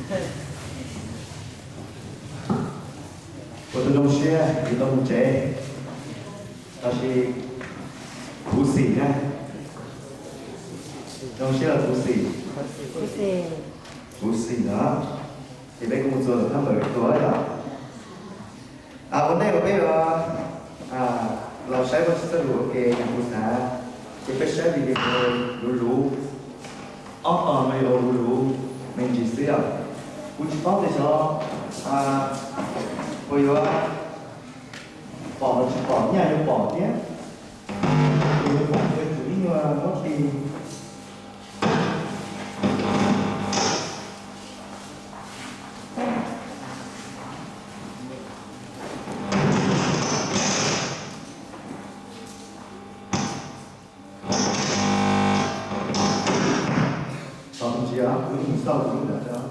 Kuv tus zoo siab yus tau mus tsev, tab sis khuv xim na, zoo siab los khuv xim, khuv xim los, ces peb kuj mus txog tom thab npawm tuaj yom. Ua ntej uas peb yuav los saib Vajtswv txoj lus ua ke, kuv xav ces peb saib video luv luv, ob tog no yuav ua luv luv me ntsis xwb yom. Kuv tsis paub tias xyov puas yuav pom los tsis pom, nyaj yuav pom thiab. Kuv yuav pom tias tsum ib nyuag muab ti. Tos tus ntsis os, kuv mus xauj kuv lub ntawd.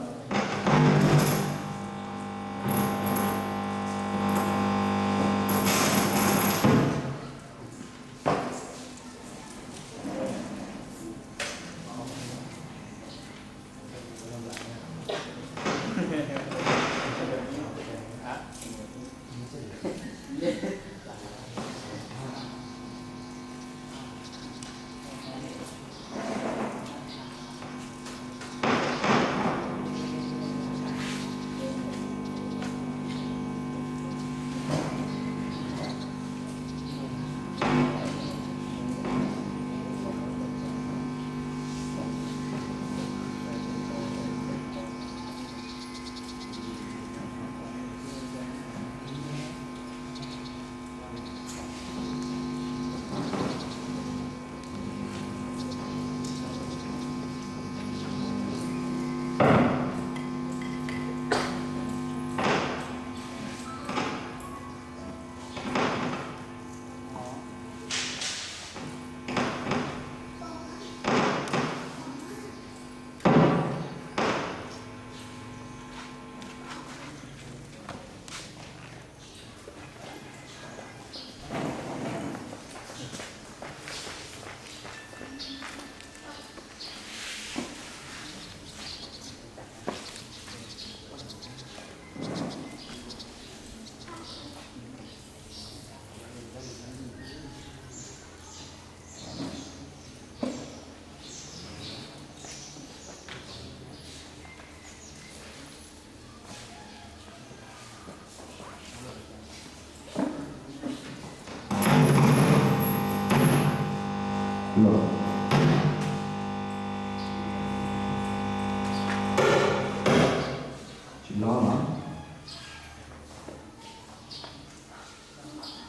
Tsis los los?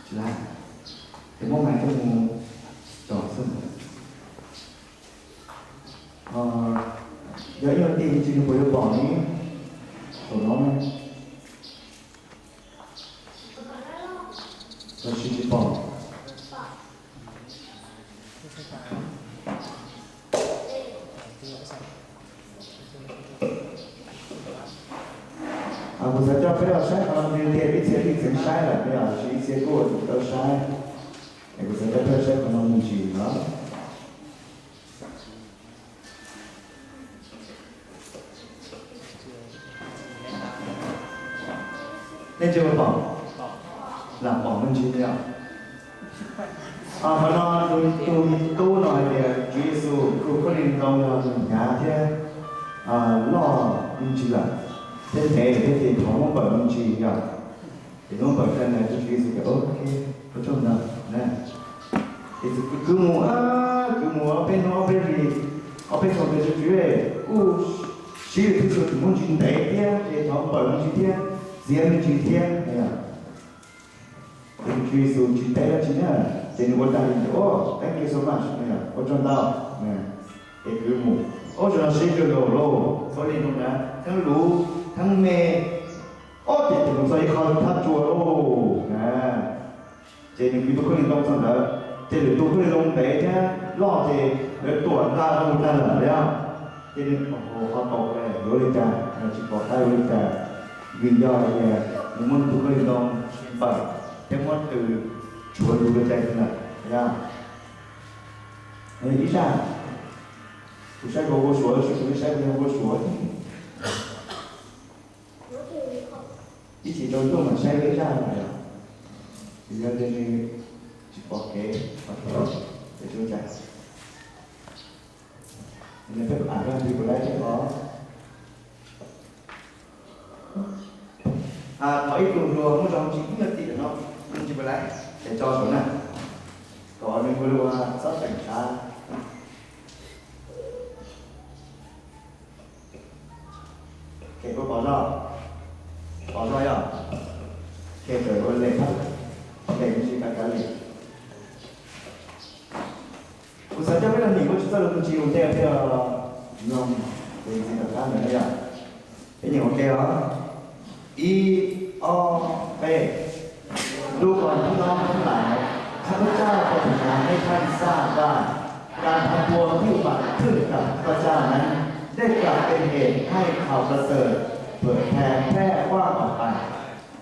Tsis lab. Ces muab mais coj mus tso xwb. Yog ib nyuag ti ntsis nws puas yuav pom ne? Saum no ne? Los sis tsis pom? Kuv xav coj peb los saib qhov no, tias ib txhia tsis txeev saib lawm, tab sis ib txhia kuj tsis tau saib. Es kuv xav coj peb los saib qhov no me ntsis no. Nej ntsia puas pom? Lam pom me ntsis li os. Qhov no tus tub no hais tias Tswv Yexus tus khaub lig ntoo yog nws hnyav thiab loj me ntsis lawm, thiab ntev lawm thiab ces thov muab npawm me ntsis yom. Ces muab npawm rau nws, Tswv Yexus tias, Ok, ua tsaug ntau. Ces kwv mus, kwv mus ob peb hnub ob peb hlis, ob peb xyoos ces Tswv Yexus kuj siv lwm tus txhua tus muab ntsis ntev thiab ces thov npawm me ntsis thiab, txiav me ntsis thiab. Ces Tswv Yexus tsis teb dab tsi na, ces nws ua tag li tias, Thank you so much, ua tsaug ntau. Ces kwv mus, ua tsaug no sib kawg nkaus lauj, khaub lig ntoo na, theej luv theej me, ob ces tus mus txog ib qho thab tsua lauj na. Ces nws kwv tus khaub lig ntoo txog ntawd, ces lwm tus khaub lig ntoo ntev thiab loj ces lawv tuam nqa mus tag lawm yom. Ces nws, Qhov tau yuav li cas, tsis pom qab yuav li cas, vim yog tias nws muab nws tus khaub lig ntoo npawm thiab muab tws tshuav nws tus cai lawm yom. Ib zaj, kuv saib kuv ua suav, kuv saib kuv ua suav. Ib chim rau ntuj mam saib lub zaj no yog, yog tias nws tsis pom kev, pom kev, ces tsuas cas. Peb am ntsis puas laib thiab os. Thov ib tug hluas muaj zog tsis ib nyuag tim no, ntsis puas laib, ces tso saum na, kom nws ua lub txhob teem tshav. Ces puas pom zog? Pom zog yog? Ces tawm ua lem, lem ntsis kav kav li. Kuv xav coj peb los nim ua tsis txoj lus ntsis ua ntej thiab, no, tus ntxiv tom qab ntawd na yog, peb nyeem ua ke os. Ib, ob, peb. Tus uas hnub noทั้งหลาย ข้าพเจ้าปรารถนาให้ท่านทราบว่า การทำบุญที่อุบัติขึ้นกับข้าพเจ้านั้น ได้กลับเป็นเหตุให้ข่าวประเสริฐเผยแผ่แพร่กว้างออกไป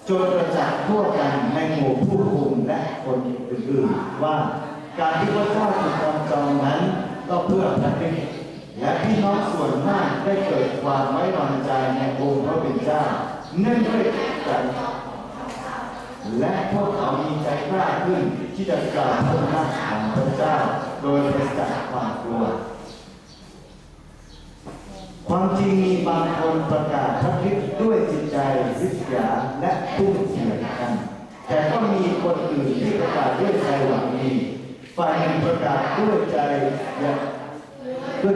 จนประจักษ์ทั่วกันในหมู่ผู้คุมและคนอื่นๆว่า การที่พระเจ้าถูกจำจองนั้นก็เพื่อพระคริสต์ และพี่น้องส่วนมากได้เกิดความไว้วางใจในองค์พระผู้เป็นเจ้า เนื่องด้วยการ และพวกเขามีใจกล้าขึ้นที่จะกล่าวพระคุณของพระเจ้าโดยปราศจากความกลัว ความจริงมีบางคนประกาศพระคริสต์ด้วยจิตใจริษยาและทุ่มเทกัน แต่ก็มีคนอื่นที่ประกาศด้วยใจหวังดี ฝ่ายหนึ่งประกาศด้วยใจอยากด้วย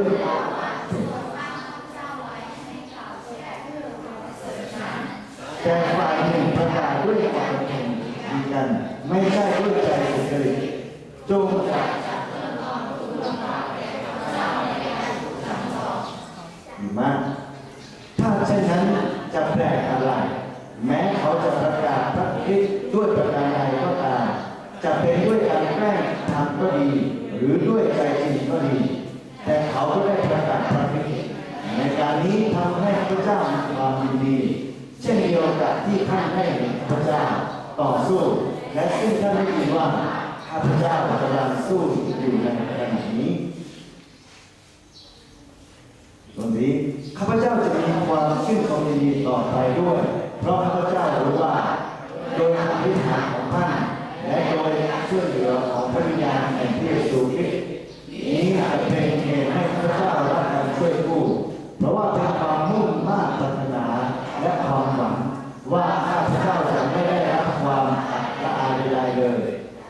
แต่ฝ่ายหนึ่งประกาศด้วยความเห็นดีกัน ไม่ใช่ด้วยใจสุจริต จง ดีมาก ถ้าเช่นนั้นจะแปลกอะไร แม้เขาจะประกาศพระคริสต์ด้วยประการใดก็ตาม จะเป็นด้วยการแกล้งทำก็ดี หรือด้วยใจจริงก็ดี แต่เขาก็ได้ประกาศพระคริสต์ ในการนี้ทำให้ข้าพเจ้ามีความยินดี เช่นเดียวกับที่ท่านได้เห็นข้าพเจ้าต่อสู้ และซึ่งท่านได้ยินว่าข้าพเจ้ากำลังสู้อยู่ในขณะนี้ ส่วนนี้ข้าพเจ้าจะมีความชื่นชมยินดีต่อไปด้วย เพราะข้าพเจ้ารู้ว่า โดยคำอธิษฐานของท่าน และโดยช่วยเหลือของพระวิญญาณแห่งพระเยซูคริสต์ นี้จะเป็นเหตุให้ข้าพเจ้ารับการช่วยกู้ เพราะว่าเป็นความมุ่งมาดปรารถนาและความหวังว่าข้าพเจ้าจะไม่ได้รับความอับอายใดๆเลย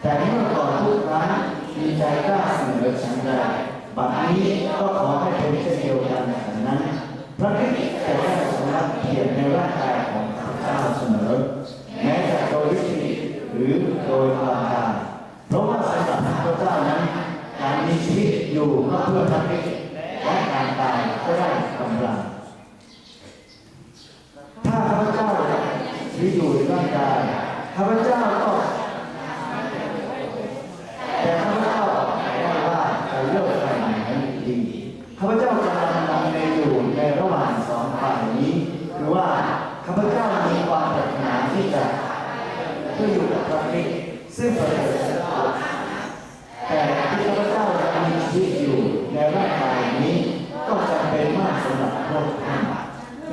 แต่เมื่อก่อนทุกครั้งมีใจกล้าเสมอฉันใด บัดนี้ก็ขอให้เป็นเช่นเดียวกันฉันนั้น พระคริสต์จะได้ทรงรับเกียรติในร่างกายของข้าพเจ้าเสมอ แม้จะโดยวิธีหรือโดยความตาย เพราะว่าสำหรับข้าพเจ้านั้น การมีชีวิตอยู่ก็เพื่อพระคริสต์ และการตายก็ได้กำไร ถ้าข้าพเจ้ามีอยู่ในร่างกาย ข้าพเจ้าก็ แต่ข้าพเจ้าบอกได้ว่าจะเลือกฝ่ายไหนดี ข้าพเจ้ากำลังลังเลอยู่ในระหว่างสองฝ่ายนี้ คือว่าข้าพเจ้ามีความปรารถนาที่จะเพื่ออยู่กับพระคริสต์ซึ่งประเสริฐกว่า แต่ที่ข้าพเจ้ายังมีชีวิตอยู่ในร่างกายนี้ ก็จำเป็นมากสำหรับพวกท่าน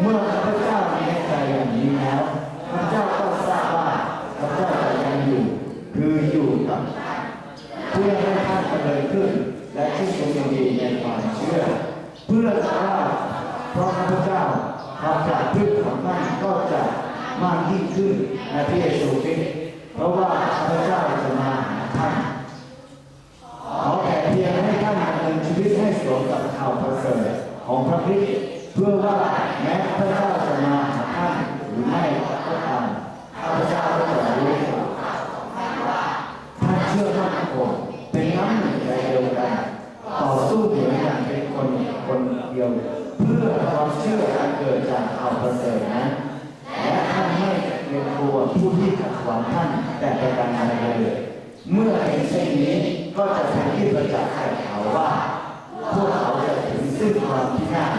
เมื่อข้าพเจ้าแน่ใจอย่างนี้แล้ว ข้าพเจ้าก็ทราบว่าข้าพเจ้าจะยังอยู่ คืออยู่กับ เพื่อให้ท่านเจริญขึ้น และชื่นชมยินดีในความเชื่อ เพื่อว่าเพราะข้าพเจ้า ความประพฤติของท่านก็จะมากยิ่งขึ้นในพระเยซูคริสต์ เพราะว่าข้าพเจ้าจะมาหาท่าน ขอแต่เพียงให้ท่านดำเนินชีวิตให้สมกับข่าวประเสริฐของพระคริสต์ เพื่อว่าแม้ข้าพเจ้าจะมาหาท่านหรือไม่ก็ตาม ข้าพเจ้าก็จะรู้ว่าท่านเชื่อมั่นคงเป็นน้ำหนึ่งใจเดียวกัน ต่อสู้เหมือนอย่างเป็นคนคนเดียว เพื่อความเชื่ออันเกิดจากข่าวประเสริฐนั้น และท่านไม่เกรงกลัวผู้ที่ขัดขวางท่านแต่ประการใดเลย เมื่อเป็นเช่นนี้ก็จะเป็นที่ประจักษ์แก่เขาว่า พวกเขาจะถึงซึ่งความพินาศ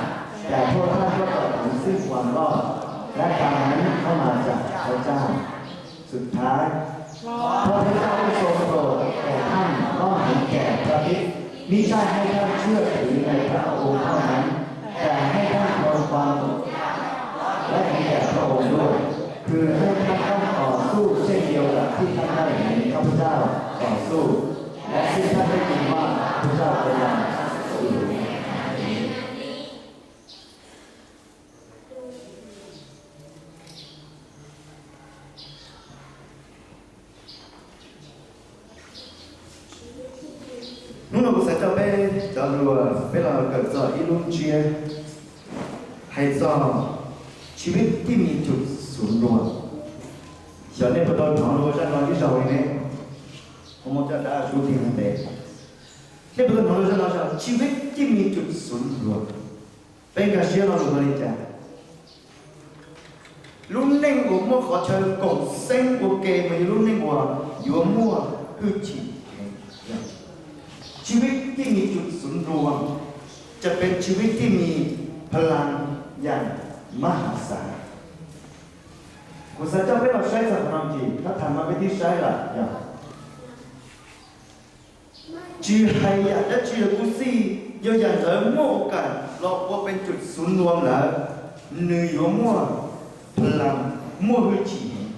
แต่พวกท่านก็จะถึงซึ่งความรอด และการนั้นเข้ามาจากพระเจ้า สุดท้าย เพราะพระเจ้าได้ทรงโปรดแก่ท่านต้องเห็นแก่พระคริสต์ มิใช่ให้ท่านเชื่อถือในพระองค์เท่านั้น แต่ให้ท่านทนความทุกข์และเห็นแก่พระองค์ด้วย คือให้ Dua, peb los kawm txog ib lub ntsiab hais txog tsis vib tij mis cum xuv nrua. Xyov nej puas tau hnov dua zaj no ib zaug li ne? Ho muaj caj dab sub tiag ntev. Nej puas tau hnov dua zaj no, tsis vib tij mis cum xuv nrua? Peb nkag siab lo lus no li cas? Lub neej uas muaj qhov chaw koom xeeb ua ke mas yog lub neej uas yuav muaj hwj chim heev. Tsis vib tij mis cum xuv nrua, ces peb tsis vib tij mis pha las yam mab has xav. Kuv xav coj peb los saib txog qhov no ces thab tham mas peb twb saib lawm yog tsis hais yam dab tsi los kuj xij, yog yam ntawd muaj ua kam los ua peb cum xuv nrua lawm, nws yuav muaj pha las, muaj hwj chim heev.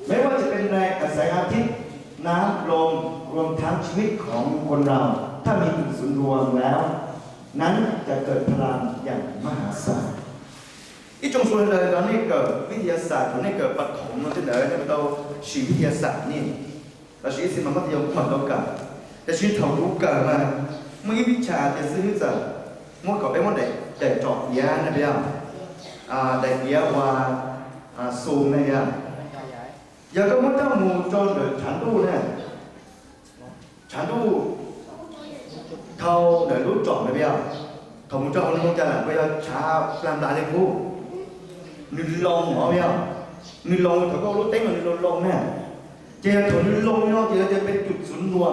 Meb vaj tsis peb nai a xaiv a thib nab loo ruam thaab tsis vib khoov kua nraug thaj mis cum xuv nrua lawm, nab cas kawm pha las yam mab has xav. Ib tsoom sawv daws nej kawm vib thi ya xam, thaum nej kawm pas khoov no tej ntawd nej puas tau siv vib thi ya xam ne? Lossis ib txhia mas mab thi yog kuj mam tau kawm, tiam sis thaum kuv kawm mas muaj ib vib chas tias xib hwb txawm muab kom peb muab daim tsom iav na, daim iav uas xum na yog, yog koj muab coj mus rau ntawm tshav ntuj na, tshav ntuj dhau ntawm lub tsom na, thaum mus rau hauv nws zoo cas lawm, puas yog tshav plag nplas li qub? Nws loo os, nws loo thaum koj ua lub teeb no nws loo loo na. Ces yog thaum nws loo no ces yog tias peb cum xuv nrua,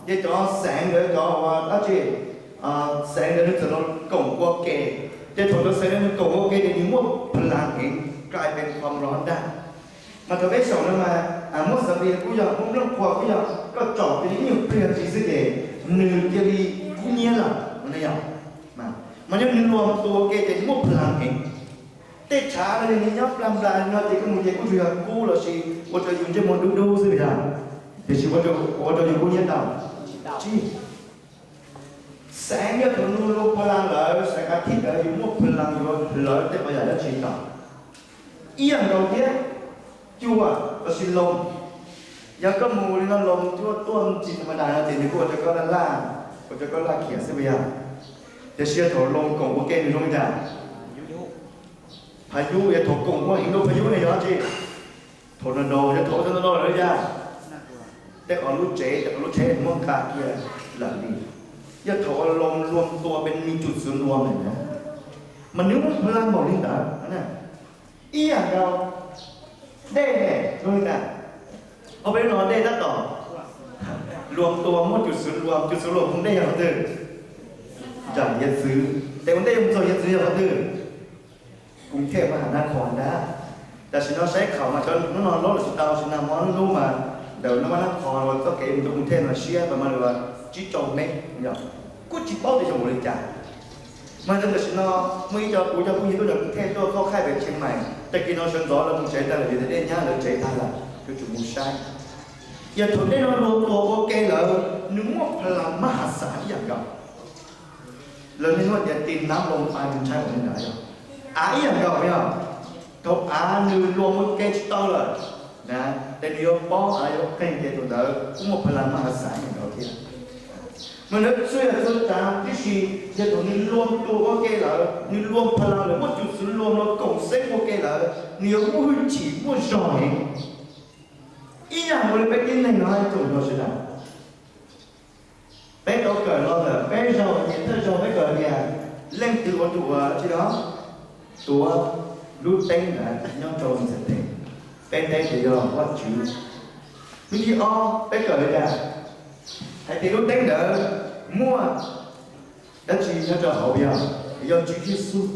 ces cov xeev ntawd cov uas dab tsi, xeev ntawd nws txawm los koom ua ke, ces thaum cov xeev ntawd nws koom ua ke ces nws muaj pha las heev, kais peb qhov mus rau hauv ntaj. Mas thaum peb xyaum no mas muab xav li kuj yog, muab nplooj qhuav kuj yog, koj tsom cia li ib nyuag pliag ntsis xwb ces nws cia li kub nyiab lawm no yog. Mas yog nws luag tua ua ke ces nws muaj pha las heev. Tej tshav no yog nws nyob plag nplas no ces koj mus ces kuj tsuas yog kub lossis ua rau yus ntsej muag dub dub xwb yog, tiam sis ua rau yus kub nyiab tau tsis? Xeev yog thaum nws luag pha las lawm, xeev a thib ntawd yus muaj pha las yuav hlawv tej qhov yam dab tsi tau. Ib yam nkaus thiab, cua lossis loo. Yog koj mus li no loo cua tuaj ntsis tha ma das no ces nws kuj ua rau koj laj laj, ua rau koj laj khiam xwb puas yog? Tiam sis yog thaum loo koom ua ke nws zoo li cas? Phaj yub, yog thaum koom ua heev dua phaj yub ne yog dab tsi? Thaum no no yog thaum no no lawm yog tej qhov lub tsev, tej qhov lub tsheb muab nqa kiag lawm li. Yog thaum uas loo luag tua peb mis cum xuv nrua ntawd na, mas nws muaj pha las npaum li ntawd. Ib yam nkaus dej ne, zoo li ntawd. Ob peb no dej tab tom luag tua muaj cum xuv luag, cum xuv luag koog dej yog qhov twg? Nram hiav txwv. Tes ua ntej yuav mus txog hiav txwv yog qhov twg? Koom Thej mas ha na khos ntag. Tam sim no saib khaum mas cov hnub no lob los tsis tau, sim no hmo hnub mas ntawm no mas na khos los txoj kev mus rau Koom Thej mas siab mas mas tsib rau mev, kuj tsis paub tias yog mus li cas. Mas tam sim no muaj ib co kuv cov phooj ywg tuaj ntawm Koom Thej tuaj qhov khaij pem Tsheej Maim, tag kis no sawv ntxov lawv mus tsev tag lawm, vim tias dej nyab lawv tsev tag lawm, yuav tsum mus saib. Yog thaum dej no luag tua ua ke lawm, nws muaj pha las mab has xav ib yam nkaus. Lawv niaj hnub tias tis nab loo av nws ntshai ua li ntawd yog, av ib yam nkaus yog. Thaum av nws luag ua ke tsis tau lawm na, ces nws yuav pob av yuav qeeg ces thaum ntawd kuj muaj pha las mab has xav ib yam nkaus thiab. Mas ntawd txhua yam txhua tsav tib si, yog thaum nws luag tua ua ke lawm, nws luag pha las lawm, muaj cum xuv luag no koom xeeb ua ke lawm, nws yuav muaj hwj chim muaj zog heev. Ib yam nkaus li peb tib neeg no hab tsoom no sawv daws. Peb tau kawm los ntawm peb zaug ces thawj zaug peb kawm tias leej twg ua tus ua tsi no tuav lub teeb ntawd nyob rau ntxhais tes, peb teb tias yog Vajtswv. Lub thib ob peb kawm tias hais tias lub teeb ntawd muaj dab tsi nyob rau hauv, yog, yog Tswv Yexus.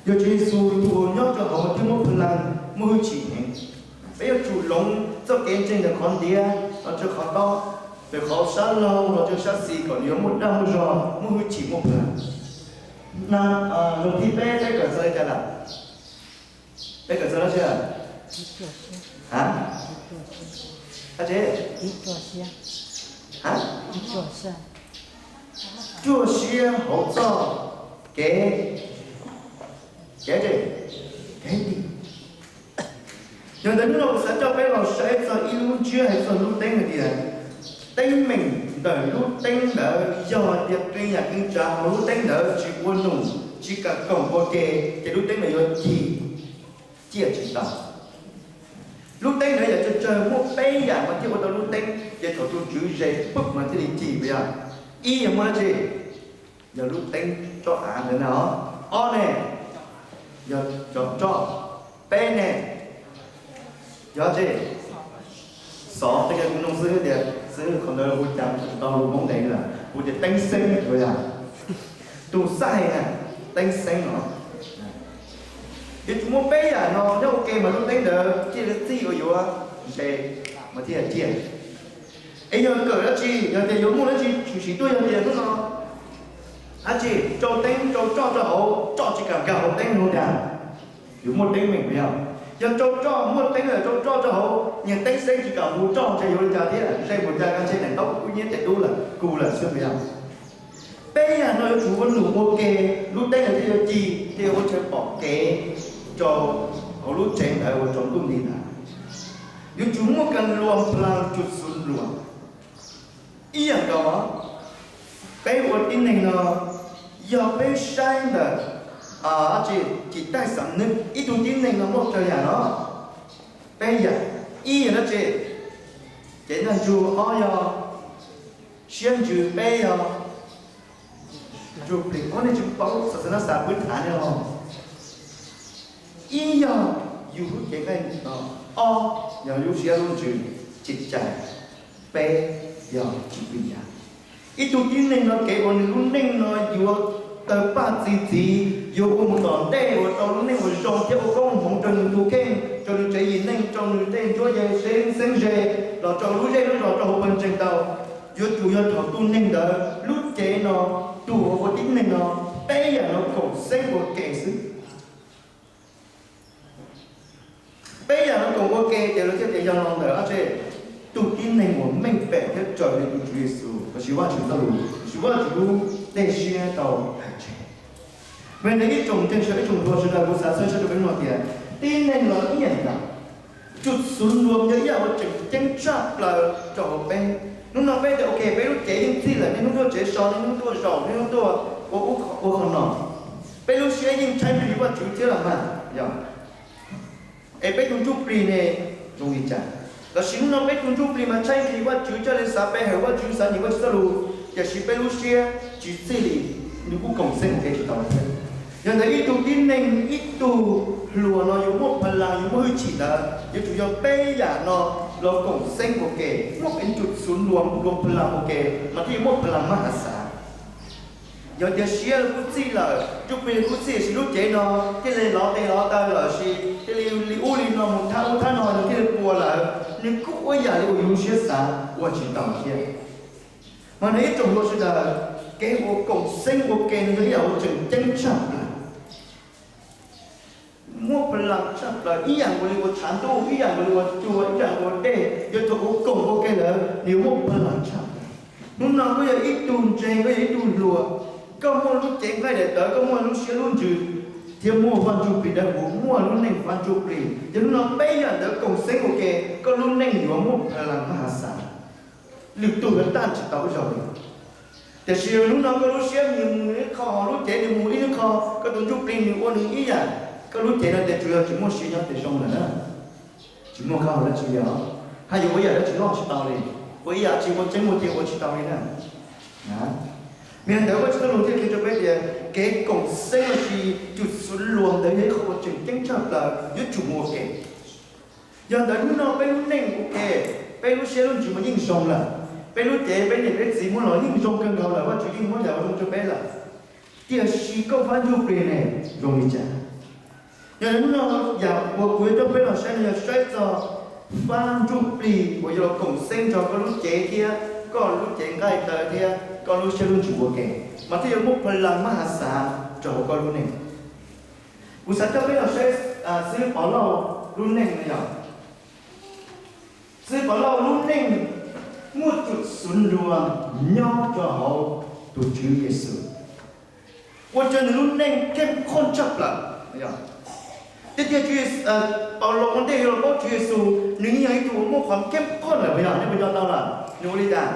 Yog Tswv Yexus tus uas nyob rau hauv thiaj muaj pha las, muaj hwj chim heev. Peb yuav tsum hloov txoj kev ntseeg ntawm qhov ntiav los rau qhov tob, ntawm qhov sab laug los rau sab xis kom nws yuav muaj dag muaj zog, muaj hwj chim muaj pha las. Zaum thib peb peb kawm txog li cas lawm? Peb kawm txog dab tsi lawm? A, dab tsi? A, ruaj siab hauv txoj kev, kev, kev dim. Yog ntawd hnub no kuv xav coj peb los saib txog ib lub ntsiab hais txog lub teeb hais tias teeb meem Ntawm lub teeb ntawd yog tias qee yam qee tsav hauv lub teeb ntawd tsis ua num, tsis kam koom ua ke, ces lub teeb ntawd yuav ci, ciaj tsis tau. Lub teeb ntawd yog tsawg tsawg, muaj peb yam mas thiaj ua tau lub teeb, ces thaum tus tswv ze pwb mas thiaj li ci puas yog? Ib yog muaj dab tsi? Yog lub teeb tsob av ntawd na. Ob ne, yog cov roj. Peb ne, yog dab tsi? Xov, tej kuv nug xib hwb tias xib hwb qhov ntawd hu cas tau lus Hmoob deev lawm, kuv tias teeb xeeb puas yog? Tus xaij na, teeb xeeb no. Yuav tsum muaj peb yam no nyob ua ke mas lub teeb ntawd thiaj li txij uas yuav ze mas thiaj ciaj. Es yog kawm dab tsi, yog tias yuav muaj dab tsi tshwm sim tuaj, yog tias hnub no dab tsi rau teeb rau roj rau hauv, roj tsis kam nkag hauv teeb no cas? Yuav muaj teeb meem puas yog? Yog rau roj, muaj teeb lawm rau roj rau hauv, niag teeb xeeb tsis kam hu roj ntshe yuav li cas thiab, ze mus cas ntshe neem ntaub kub nyiab tes dub lawm, kuv lawm xwb puas yog? Peb yam no yuav tsum ua num ua ke, lub teeb ntawd thiaj yuav ci, thiaj yuav ua chaw pom kev rau hauv lub tsev ntawd uas tsaus ntuj nti ntawd. Yuav tsum muaj kas luas plas tsum xuv luas. Ib yam nkaus, peb ua tib neeg no, yog peb saib ntawm tsis, cim taij xam nwb ib tug tib neeg no muaj tsawg yam no? Peb yam. Ib yog dab tsi? Cev ntaj ntsug. Ob yog siab ntsws. Peb yog ntsuj plig. Ob, nej tsis paub xav xav nab xav pwb thav ne os. Ib yog yus lub cev nqaij no, ob yog lub siab lub ntsws, cim cai, peb yog tsis plig yam. Ib tug tib neeg no kev ua nws lub neej no yuav tawg paj txi txiv, yuav ua mus tom ntej uas rau lub neej uas zoo thiab ua koob hmoov rau nws tus kheej, rau nws tsev yim neej, rau nws tej ntsuab yeg xeeb xeeb ze, los rau lub zej lub zos rau hauv pawg ntseeg tau. Yuav tsum yog thaum tus neeg ntawd lub cev no, tus uas ua tib neeg no, peb yam no koom xeeb ua ke xwb. Peb yam no koom ua ke ces lawv thiaj tias yog los ntawm dab tsi? Tus tib neeg uas meej pem thiab raws li tus Tswv Yexus, los sis Vajtswv txoj lus, los sis Vajtswv lub dej siab tau hais tseg. Mas ntawm ib tsoom ntseeg sawv, ib tsoom hluas sawv daws, kuv xav txhawb siab rau peb hnub no tias tib neeg los ib yam nkaus, tsum xub luas yog ib yam uas tseem ceeb tshaj plaws rau hauv peb. Hnub no peb tias ok, peb lub cev yeej txij lawm, niaj hnub tuaj tsev so, niaj hnub tuaj zaum, niaj hnub tuaj ua ub ua qhov no, peb lub siab yeej tshaib nqhis Vajtswv thiab los mas, yog? Es peb tus ntsuj plig ne zoo li cas? Los sis hnub no peb tus ntsuj plig mas tshaib nqhis Vajtswv, coj li xav pe hawm Vajtswv, xav nyiam Vajtswv txoj lus, tiam sis peb lub siab tsis txij li, nws kuj koom xeeb ua ke tsis tau thiab. Yog ntawd ib tug tib neeg, ib tug hluas no yuav muaj pha las, yuav muaj hwj chim ntawd yuav tsum yog peb yam no los koom xeeb ua ke, muaj kev tsum xub luas, luas pha las ua ke mas thiaj yuav muaj pha las mab has xav. Yog tias siab los kuj txij lawm, ntsuj plig los kuj txij, sis lub cev no thiaj li lov tes lov taw lawm, sis thiaj li li ub li no mus thab ub thab no, nws thiaj li puas lawm, nws kuj ua yam li uas yus lub siab xav ua tsis tau thiab. Mas nws ib tsoom hluas sawv daws, kev ua koom xeeb ua ke nws yog ib yam uas tseem ceeb tshaj plaws. Muaj pha las tshaj plaws, ib yam nkaus li ua tshav ntuj, ib yam nkaus li ua cua, ib yam nkaus ua dej, yog thaum ua koom ua ke lawm nws yuav muaj pha las tshaj plaws. Hnub no koj yog ib tug ntseeg, koj yog ib tug hluas, koj muaj lub cev nqaij daim tawv, koj muaj lub siab lub ntsws, thiab muaj Vaj Ntsuj Plig dawb huv, muaj lub neej Vaj Ntsuj Plig, yog hnub no peb yam ntawd koom xeeb ua ke, koj lub neej yuav muaj pha las mab has xav. Lwm tus yuav tag tsis tau ib zaug li. Tiam sis hnub no koj lub siab nws mus ib qho, ho lub cev nws mus ib lub qho, koj tus ntsuj plig nws ua nws ib yam, koj lub cev no ces tsuas yog tsis muaj sia nyob ces zoo lawm na. Tsis muaj qab hau dab tsi li os, haj yam ua ib yam dab tsi los tsis tau li, ua ib yam tsis ua tseeb ua tiag ua tsis tau li na. Yog li ntawd Vajtswv txoj lus thiaj qhia rau peb tias kev koom xeeb los sis tsum xub luas ntawd yog ib qho uas tseem ceeb tshaj plaws yuav tsum ua ke. Yog ntawd hnub no peb lub neej ua ke, peb lub siab lub ntsws mas yeej zoo lawm, peb lub cev peb niam peb txiv muab los yeej zoo kawg nkaus lawm, Vajtswv yeej muab yam uas zoo rau peb lawm. Tiam sis koj Vaj Ntsuj Plig ne zoo li cas? Yog li hnub no yam uas kuv yuav coj peb los saib no yog saib txog Vaj Ntsuj Plig uas yuav los koom xeeb nrog koj lub cev thiab koj lub cev nqaij taw thiab koj lub siab lub ntsws ua ke, mas thiaj yuav muaj pha las mab has xav rau hauv koj lub neej. Kuv xav coj peb los saib Xib Hwb Pov Lauj lub neej no yog, Xib Hwb Pov Lauj lub neej muaj tsum xub luas nyob rau hauv tus Tswv Yexus, ua rau nws lub neej kheej khuaj tshaj plaws. Tiag tiag, Pov Lauj ua ntej yuav los paub Tswv Yexus, nws yeej yog ib tug uas muaj qhov kheej khuaj lawm puas yog? Nej puas nco tau lawm nws ua li cas?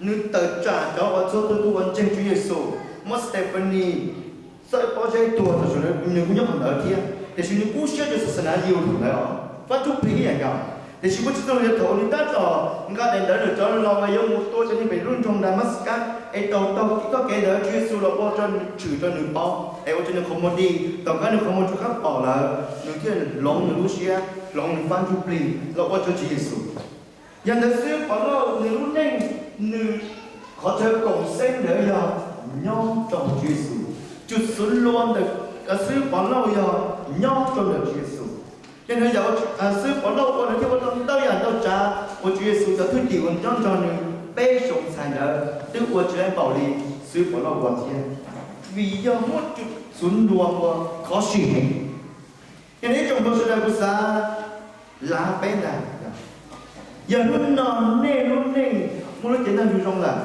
Nws tawm tsam cov uas txhua tus uas ntseeg Tswv Yexus, muab Stephanie txawb pob zeb tuag tam sim ntawd nws kuj nyob qhov ntawd thiab, tiam sis nws kub siab rau xas nas yus thaum ntawd os. Fab ntsuj plig ib yam nkaus. Tiam sis Vajtswv txoj lus yog thaum nws tab tom nqa daim ntawv ntawm cov laus uas yuav mus tua cov neeg pem lub nroog Damascus es tau taug txoj kev ntawd Tswv Yexus los ua rau nws tshwm rau nws paub es ua rau nws qhov muag dig, tom qab nws qhov muag rov qab pom lawm, nws thiaj hloov nws lub siab, hloov nws fab ntsuj plig los ua rau Tswv Yexus. Yog ntawd xwb Povlauj nws lub neej, nws qhov chaw koom xeeb ntawd yog nyob rau Tswv Yexus. Cwm xwv luag ntawm xib hwb Povlauj yog nyob rau ntawm Tswv Yexus. Yog ntawd yam xib hwb Povlauj ua nws thiaj ua tau ntau yam ntau tsav uas Tswv Yexus cov thwj tim uas nyob nrog nws peb xyoo ntxhais ntawd twb ua tsis tau npaum li xib hwb Povlauj ua thiab, vim yog muaj cwm xwv luag ua khov sim heev. Yog li ib tsoom phooj ywg sawv daws, kuv xav lav peb ntag. Yog hnub no nej lub neej muaj lub cev ntaj ntsug zoo lawm,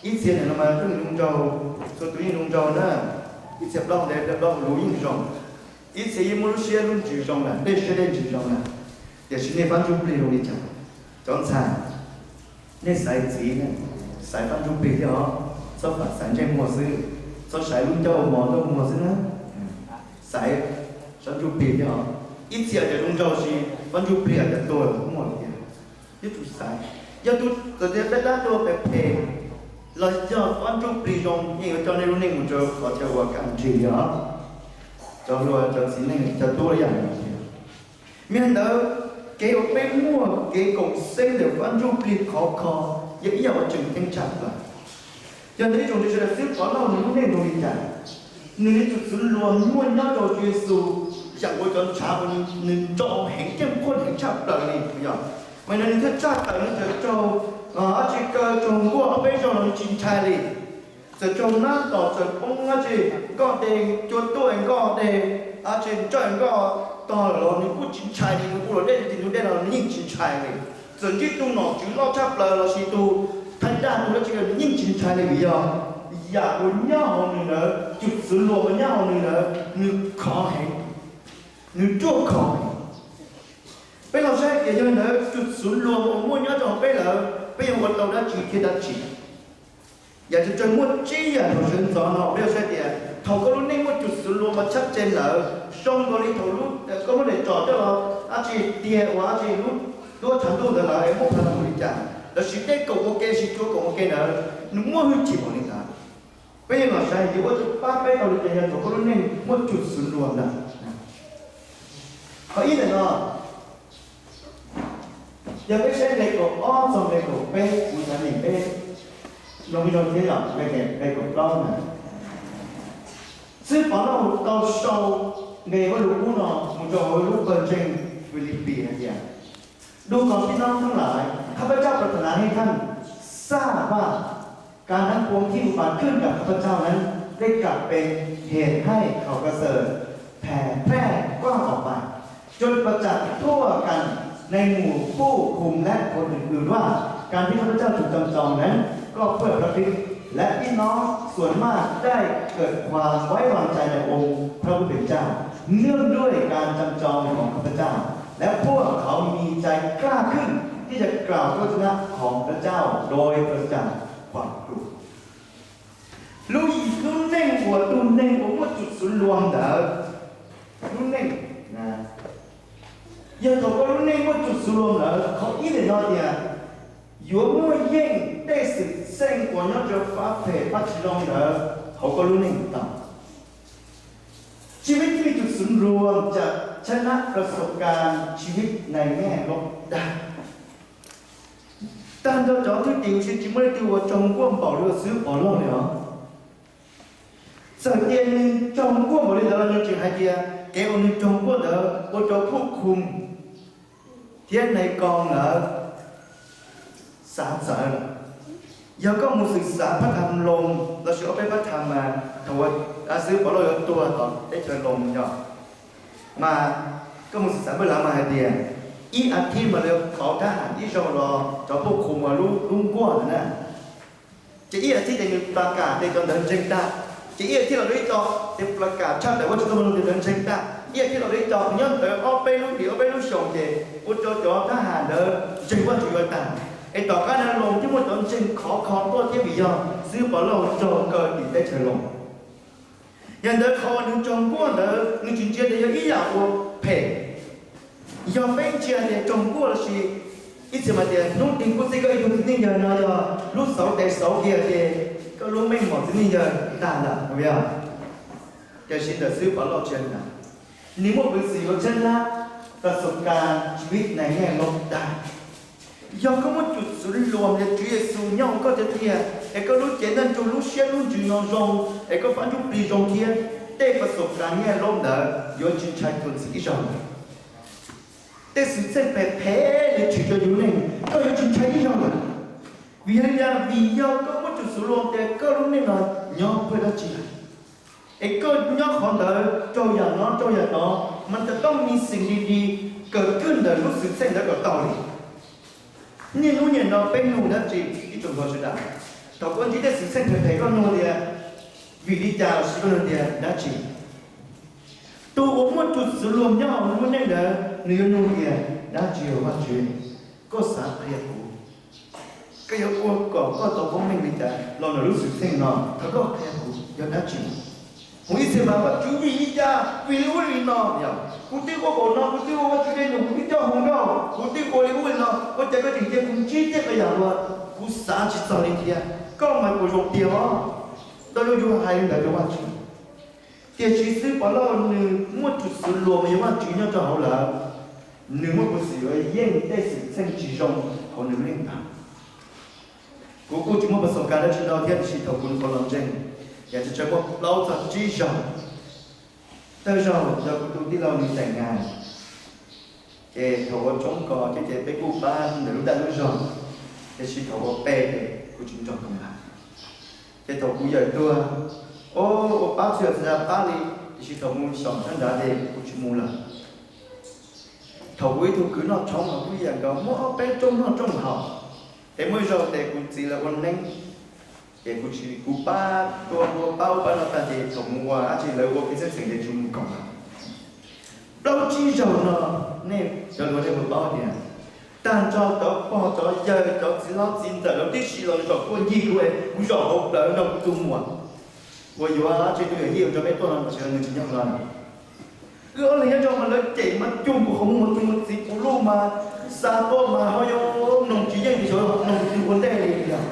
ib txhia nim no mas yeej zoo nraug, txhua tus yeej zoo nraug na, ib txhia plaub ntev plaub lus yeej zoo, ib txhia yeej muaj lub siab lub ntsws zoo lawm, dej siab dej ntsws zoo lawm, tiam sis nej fab ntsuj plig zoo li cas? Cov ntxhais, nej xaiv txiv, xaiv fab ntsuj plig thiab os, txhob pam xaiv ntsej muag xwb, txhob xaiv lub ncauj mos ntsej muag xwb na, xaiv fab ntsuj plig thiab os. Ib txhia cov zoo nraug sis fab ntsuj plig cov tuag muaj tiag. Yuav tsum xaiv, yog tus txawm tias dab dab tuag phem phem los yog fab ntsuj plig zoo yeej yuav coj nej lub neej mus rau qhov chaw uas kam nrig li os. Cov hluas cov txiv neej cov tub ib yam nkaus thiab. Yog li ntawd, kev uas peb muaj kev koom xeeb ntawm fab ntsuj plig khov kho yog ib yam uas tseem ceeb tshaj plaws. Yog ntawd ib tsoom phooj ywg sawv daws, xib hwb Povlauj nws lub neej zoo li cas? Nws li cwm xwv luag muaj nyob rau Tswv Yexus, yam uas cov ntshav uas nws nrau heev ceeb khuaj heev tshaj plaws li yog, mas nws thiaj tshaj tawm nws txawm raug dab tsi kaw, raug nkuaj ob peb zaug los nws tsis ntshai li. Txawm raug nab tom, txawm poob dab tsi, nkoj deg, cua tuaj nkoj deg, dab tsi ntsawj nkoj tog lawm los nws kuj tsis ntshai li, nws ua luam dej, nws ua dej los nws yeej tsis ntshai li. Txawm ntsib tus nom tswv loj tshaj plaws los sis tus thawj dab tus dab tsi los nws yeej tsis ntshai li, vim yog yam uas nyob hauv nws ntawd, cwm xwv luag uas nyob hauv nws ntawd nws khov heev, nws ruaj khov heev. Peb los saib tias yog ntawd cwm xwv luag uas muaj nyob rau hauv peb lawm, peb yuav ua tau dab tsi thiab dab tsi? Yam tsawg tsawg muaj tsib yam thaum sawv ntxov no peb yuav saib tias thaum koj lub neej muaj cwm xwv luag mas tshab tsees lawm, zoo nkaus li thaum koj muab daim tsom coj los dab tsi tiag uas dab tsi lub duab tshav ntuj ntawd lawm es muab phav mus li cas, lossis dej koom ua ke, lossis cua koom ua ke ntawd, nws muaj hwj chim npaum li ntawd. Peb yuav los saib yuav ua rau pab peb tau li cas yog thaum koj lub neej muaj cwm xwv luag ntawd. Qhov ib ntawm no, yog peb saib nqe kaum ob txog nqe kaum peb, kuv xav nyeem peb mloog ib zaug thiab yom, nqe kaum plaub na. Xib hwb Povlauj tau sau nqe Vajluskub no mus rau hauv lub pawg ntseeg Filipis hais tias, Đu còn khib nóngทั้ng hლາຍ, khắp khắp ntau ปรารถนาให้ท่านทราบว่า การทั้งปวงที่อุปาขึ้นกับข้าพเจ้านั้น ได้กลับเป็นเหตุให้ข่าวประเสริฐแผ่แพร่กว้างออกไป จนประจักษ์ทั่วกันในหมู่ผู้คุมและคนอื่นๆว่า การที่ข้าพเจ้าถูกจำจองนั้นก็เพื่อพระคริสต์ และพี่น้องส่วนมากได้เกิดความไว้วางใจในองค์พระผู้เป็นเจ้า เนื่องด้วยการจำจองของข้าพเจ้า และพวกเขามีใจกล้าขึ้นที่จะกล่าวพระวจนะของพระเจ้าโดยปราศจากความกลัว Lub, lub neej uas tus neeg uas muaj cwm xwv luag ntawd, lub neej, yog thaum koj lub neej muaj cwm xwv luag ntawd, qhov ib ntawm no tias yuav muaj yeej tej xwm txheej uas nyob rau fab phem fab tsis zoo ntawd hauv koj lub neej tau. Tsis muaj ib tug cwm xwv luag จะชนะประสบการณ์ชีวิตในแง่ลบได้ Tag nrho cov thwj tim ua si tsis muaj leej twg uas raug nkuaj npaum li uas xib hwb Povlauj li os. Txawm tias nws raug nkuaj npaum li ntawd los nws tseem hais tias kev uas nws raug nkuaj ntawd ua rau phub khum thiab nais koos lawv xav txawv lawm. Yog koj mus xwm xav phab tham Loos lossis ob peb phab tham mas thaum uas xib hwb Povlauj yuav tuag tom teb chaws Loos yog, mas koj mus xwm xav npaj lav mas hais tias ib as thiv mas lawv yuav pauv thab ham ib zaug los cov phub khum uas lub nkuaj ntawd na. Ces ib as thiv ces nws plas kam ces cov ntawd ntseeg tag, ces ib as thiv los rau ib co ces plas kam tshaj tawm Vajtswv txoj lus ces ntawd ntseeg tag, ib as thiv los rau ib co nyob ntawd ob peb lub hlis ob peb lub xyoos ces ua rau cov thab ham ntawd ntseeg Vajtswv yuav tag. Es tom qab no Loos thiaj muaj cov ntseeg khov kho tuaj thiab vim yog xib hwb Pov Lauj raug kaw tim teb chaws Loos. Yog ntawd qhov uas nws raug nkuaj ntawd nws tsis ntsia tias yog ib yam uas phem. Yog peb ntsia tias raug nkuaj lossis ib txhia mas tias hnub twg kuj txij koj ib tug txiv neej yawg no yog lub xauv tes xauv kiag ces koj lub meej mom txiv neej yawg tag lawm, tiam sis ntawm xib hwb Pov Lauj tsis yog li ntawd. Nws muaj peev xwm yuav tshaib plab, ประสบการณ์ชีวิตในแง่ลบได้. Yog koj muaj cus xwv luas tias Tswv Yexus nyob hauv koj tiag tiag, es koj lub cev ntaj ntsug lub siab lub ntsws no zoo, es koj fab ntsuj plig zoo thiab, tej ประสบการณ์แง่ลบ ntawd yuav tsis ntshai txuas ntxiv ib zaug lawm. Tej xwm txheej phem phem nws tshwm rau yus lub neej, koj yuav tsis ntshai ib zaug lawm. Vim yog li cas? Vim yog koj muaj cus xwv luas tias koj lub neej no nyob pab dab tsi lawm, es koj nyob qhov ntawd raug yam no raug yam no, mas tam toj mi xim li li kawm kwj ntawm lub xwm txheej ntawd kom tau li. Niaj hnub niaj no peb nug dab tsi? Ib tsoom nkauj sawv daws, thaum koj ntsib tej xwm txheej phem phem koj nug tias vim li cas lossis koj nug tias dab tsi? Tus uas muaj cus xwv luas nyob hauv lub neej ntawd nws yuav nug tias dab tsi os Vajtswv? Koj xav qhia kuv, koj yuav ua kom koj tau koob meej li cas los ntawm lub xwm txheej no, thov koj qhia kuv yog dab tsi? Mus ib txhia mas Vajtswv vim li cas vim li ub li no, kuv twb ua kaum no kuv twb ua Vajtswv dej num kuv twb coj hu nkauj kuv twb ua li ub li no, ua cas koj tseem cia kuv ntsib tej yam uas kuv xav tsis txog li thiab? Koj mas puas zoo tiag os? Ntau zaus yus hais li ntawd rau Vajtswv. Tiam sis xib hwb Pov Lauj nws muaj cus xwv luas mas yog Vajtswv nyob rau hauv lawm, nws muaj peev xwm yuav yeej tej xwm txheej tsis zoo hauv nws lub neej ntag. Kuv kuj tsis muaj ประสบการณ์ dab tsi ntau thiab tiam sis thaum kuv nyuam qhuav los ntseeg, yav tsis tsawg muaj plaub txog tsib zaug. Thawj zaug yog kuv tus tij laug nws teem nas, ces thaum ua tshoob kos ces peb kuj pab ntawm lub dag lub zog, tiam sis thaum ua pe ces kuv tsis nrog koom lawm. Ces thaum kuv yawm tuag, o, ua pab txhua yam txhua tsav pab li, tiam sis thaum mus xyaum sab nrad ces kuv tsis mus lawm. Thaum kuv ib tug kwv noj tshoob los kuj ib yam nkaus, muaj ob peb rooj noj rooj haus. Ces muaj ib zaug ces kuv txiv lawv ua neeb, ces kuv tsis, kuv pab tua ua pab ua pab no tag ces thaum mus ua dab tsi lawv ua kev xeeb xeem ces tsis mus koom lawm. Plaub tsib zaug no, nej cov hluas nej puas paub tias tag nrho cov pog cov yawg cov txiv hlob txiv ntxawm lawv tib si los zaum tuaj ncig kuv, kuv zaum hauv plawv nrog kuv tus muam uas yuav tsis tus yawm yij uas nrog peb tuaj no, tam sim no nws tsis nyob hauv no. Wb ob leeg nyob rau mas lawv cem mas cuag kuv qhov muag, cuag kuv txiv kuv luj mas, xa tuaj mas ho yuav mloog tsis yeej, xyov mloog tus twg ua ntej li yog.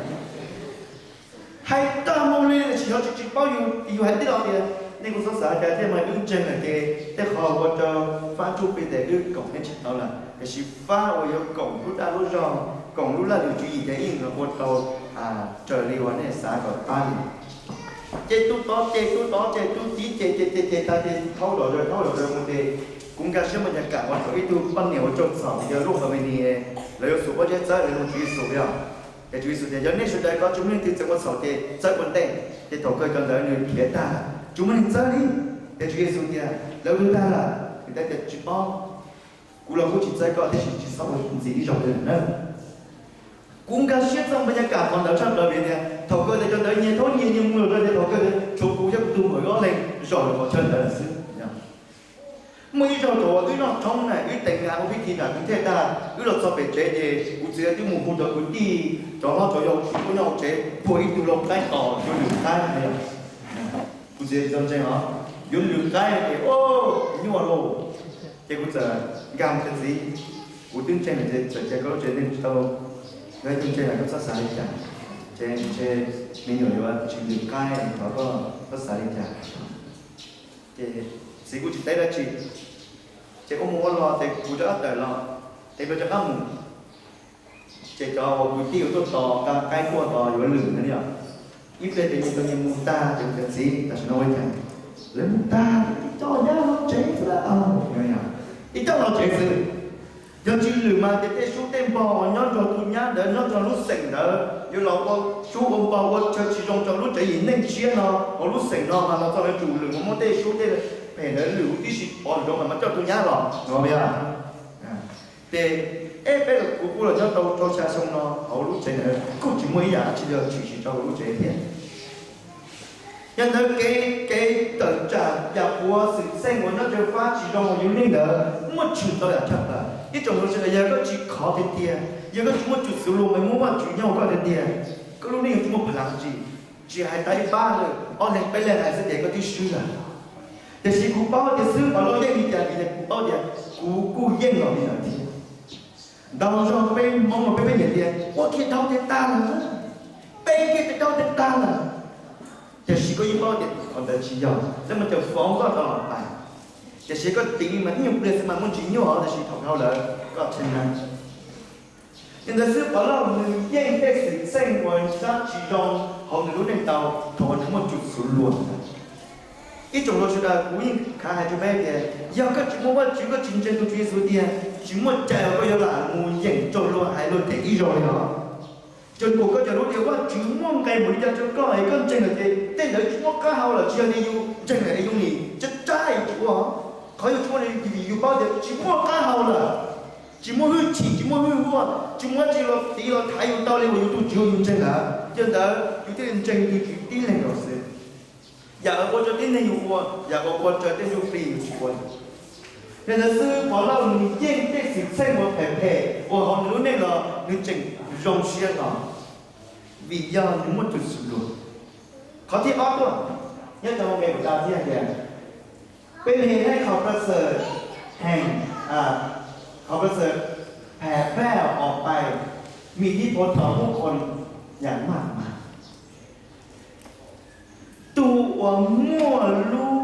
Hais tag mus li tiam sis xyov tsis, tsis paub yus, yus hais tib lo tias nej kuj txhob xav cas thiab mas wb ntseeg lawm ces tej qhov ua rau fab ntsuj plig tes wb koom neb tsis tau lawm, tiam sis fab uas yuav koom lub dag lub zog, koom lub laj lwm tswv yim ces ib yam ua tau raws li uas nej xav kom pab li. Ces tus tod ces tus tod ces tus tid ces ces ces ces tag ces thaub zom zaws thaub zom zaws mus ces kuv nkag siab mas nyaj kam uas thaum ib tug poj niam uas raug txhaum yog lub qhov me ni, lawv yuav xub pob zeb txawb lawv nug Tswv Yexus yog. Ces Tswv Yexus tias yog nej sawv daws ko tsis muaj leej twg txawm ua txhaum ces txawb ua ntej. Ces thaum kawg cov ntawd nws khiav tag, tsis muaj leej txawb li. Ces Tswv Yexus tias lawv ua twg tag lawm? Nws teb tias tsis paub. Kuv los kuj tsis txawb koj tiam sis tsis txhob ua ntxiv ib zaug li na. Kuv nkag siab txog mas nyaj kam qhov ntawd tshaj plaws vim tias thaum kawg tias cov ntawd nyias thaub nyias nyias mus lawm ces thaum kawg tshuav kuv thiab kuv tus muam wb ob leeg zaum rau qhov chaw ntawd xwb. Muaj ib zaug thaum uas wb noj tshoob na, wb teem nas ua pib thi nas kuv thiaj tag, wb los txog pem tsev ces kuv txiv twb mus hu cov kwv tij cov hlob cov yau kuj nyob hauv tsev, phua ib tug lau qaib tos yuav lwm qaib. Kuv txiv txawm ntseeg os, yuav lwm qaib ces o, nyuaj lauj. Ces kuv txawm nkag mus tias txiv, kuv twb ntseeg lawm ces txawm cia koj lub tsev neeg tsis tau, yog twb ntseeg lawm koj txhob xav li cas, ces ntshe me nyuam yuav tsis lwm qaib, thov koj txhob xav li cas. Ces txiv kuj tsis teb dab tsi. Ces ua mus ua los ces kuv rov qab tawm los, ces kuv rov qab mus. Ces cov uas kwv tij uas tuaj tos nqa qaib tuaj tos yuav lwm ntawd li os, ib pliag ces nyias tau nyias mus tag ces kuv tias txiv, tam sim no ua cas? Lawv mus tag, tib co nyab los tsev xwb, tib co los tsev xwb. Yog tsis lwm mas ces tej sub tej npog uas nyob nrog tus nyab ntawd nyob nrog lub xeem ntawd yuav los ua sub ua npog ua chaw tsis zoo rau lub tsev yim neej tshiab no hauv lub xeem no mas los txog yuav tsum lwm mus muab tej sub tej phem ntawd lwm huv tib si pov zoo mas coj tus nyab los no. Ces eb peb los kuv kuj los nyob tau rau xya xyoo no hauv lub tsev ntawd kuj tsis muaj ib yam dab tsi yog tshwm sim rau hauv lub tsev thiab. Yog ntawd kev, kev tawm tsam yam puav xwm txheej uas nyob rau fab tsis zoo uas yus neej ntawd muaj tshwm tau yam tshaj plaws. Ib tsoom hluas sawv daws, yog koj tsis khov tiag tiag, Yog koj tsis muaj tswv xwm luag mas muaj Vajtswv nyob hauv koj tiag tiag, koj lub neej yuav tsis muaj phav lav tsi. Tsis hais tas ib pab, ob leeg peb leeg hais xwb ces koj twb swb lawm. Tiam sis kuv paub tias xib hwb Pov Lauj yeej li cas, vim kuv paub tias kuv kuj yeej los li ntawd thiab. Ntau zaug peb Hmoob los peb pheej hais tias ua kiag dhau tias tag lawm, peb kiag tias dhau tias tag lawm. Tiam sis koj yeej paub tias qhov ntawd tsis yog, lawv mas cov foov koj tau los pais. Tiam sis koj tiv mas ib nyuag pliag xwb mas muaj ntsis nyuaj, tiam sis thaum dhau lawm koj tseem na. Yog ntawd xwb Pov Lauj nws yeej tej xwm txheej uas sab tsis zoo hauv nws lub neej tau thaum uas nws muaj tswv xwm luag. Ib tsoom hluas sawv daws, kuv yeej khav hais rau peb tias yog koj tsis muaj Vajtswv, koj tsis ntseeg tus Tswv Yexus tiag, tsis muaj cai uas koj yuav lam mus yeem rau luag hais luag tias ib zaug li os. Tsuas nkaus koj cov lub tias Vajtswv muaj nqe mus li cas rau koj es koj ntseeg lawm ces tej ntawd tsis muaj qab hau lawm, tsis yog li yus ntseeg lawm es yus nim tsab tsab es tsis ua. Qhov yus tsis ua li vim yus paub tias tsis muaj qab hau lawm, tsis muaj hwj chim, tsis muaj hwj huaj, tsis muaj dab tsi los tiv los thaiv yus tau li uas yus tus Tswv yus ntseeg lawm. Yog ntawd yus thiaj li ntseeg tus Tswv tib leeg nkaus xwb. Yam uas ua rau tib neeg yus ua, yam uas ua rau tej ntsuj plig yus tsis ua li. Yog ntawd xwb Pov Lauj nws yeej tej xwm txheej uas phem phem uas hauv nws lub neej los nws tseem zoo siab los, vim yog nws muaj tus xwm luag. Qhov thib ob tuaj, nyob rau hauv nqe kuv tau thiab tias, peb li nej qhov pab xwm heem, qhov pab xwm phem phem os pais, mim thib puav thaum muaj qhov yam maj mas. Tus uas muaj lub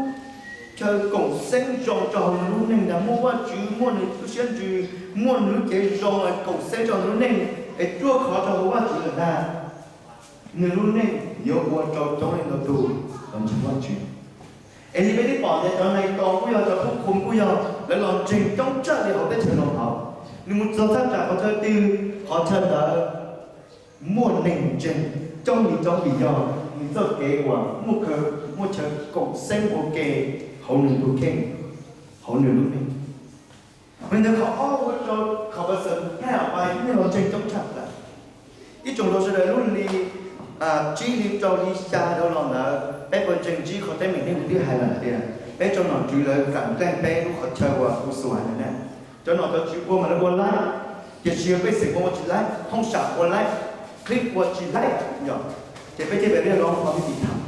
chaw koom xeeb zoo rau hauv nws lub neej ntag, muaj Vajtswv, muaj nws lub siab ntsws, muaj nws lub cev zoo koom xeeb rau nws lub neej, es ruaj khov rau hauv Vajtswv lawm ntag, nws lub neej yuav ua rau coob leej ntau tus los ntseeg Vajtswv. Es li peb twb pom tias cov neeg tos kuj yog, cov pub khum kuj yog, lawv los ntseeg coob tshaj li hauv teb chaws no hauv. Nws mus txog thaj tsam qhov chaw twg, qhov chaw ntawd muaj neeg ntseeg coob li coob vim yog nws txoj kev uas muaj chaw, muaj chaw koom xeeb ua ke hauv nws tus kheej, hauv nws lub neej. Mas ntawd qhov ob ua rau qhov pab xwm phem os pais nej los ntseeg coob tshaj plaws. Ib tsoom hluas sawv daws, lub hli tsib hli rau hli xya dhau los ntawd peb puas ntseeg ntsib qhov teeb meem nej kuv twb hais lawm tias peb rau nom tswv lawv kam nqeeg peb lub qhov chaw uas kuv xuas hais ntawd na. Cov nom cov tswv ua mas lawv ua laib, tiam sis yog pej xeem ua ua tsis laib, thooj sam ua laib, clip ua tsis laib, yog, ces peb thiaj li ris loo qhov me tim tham.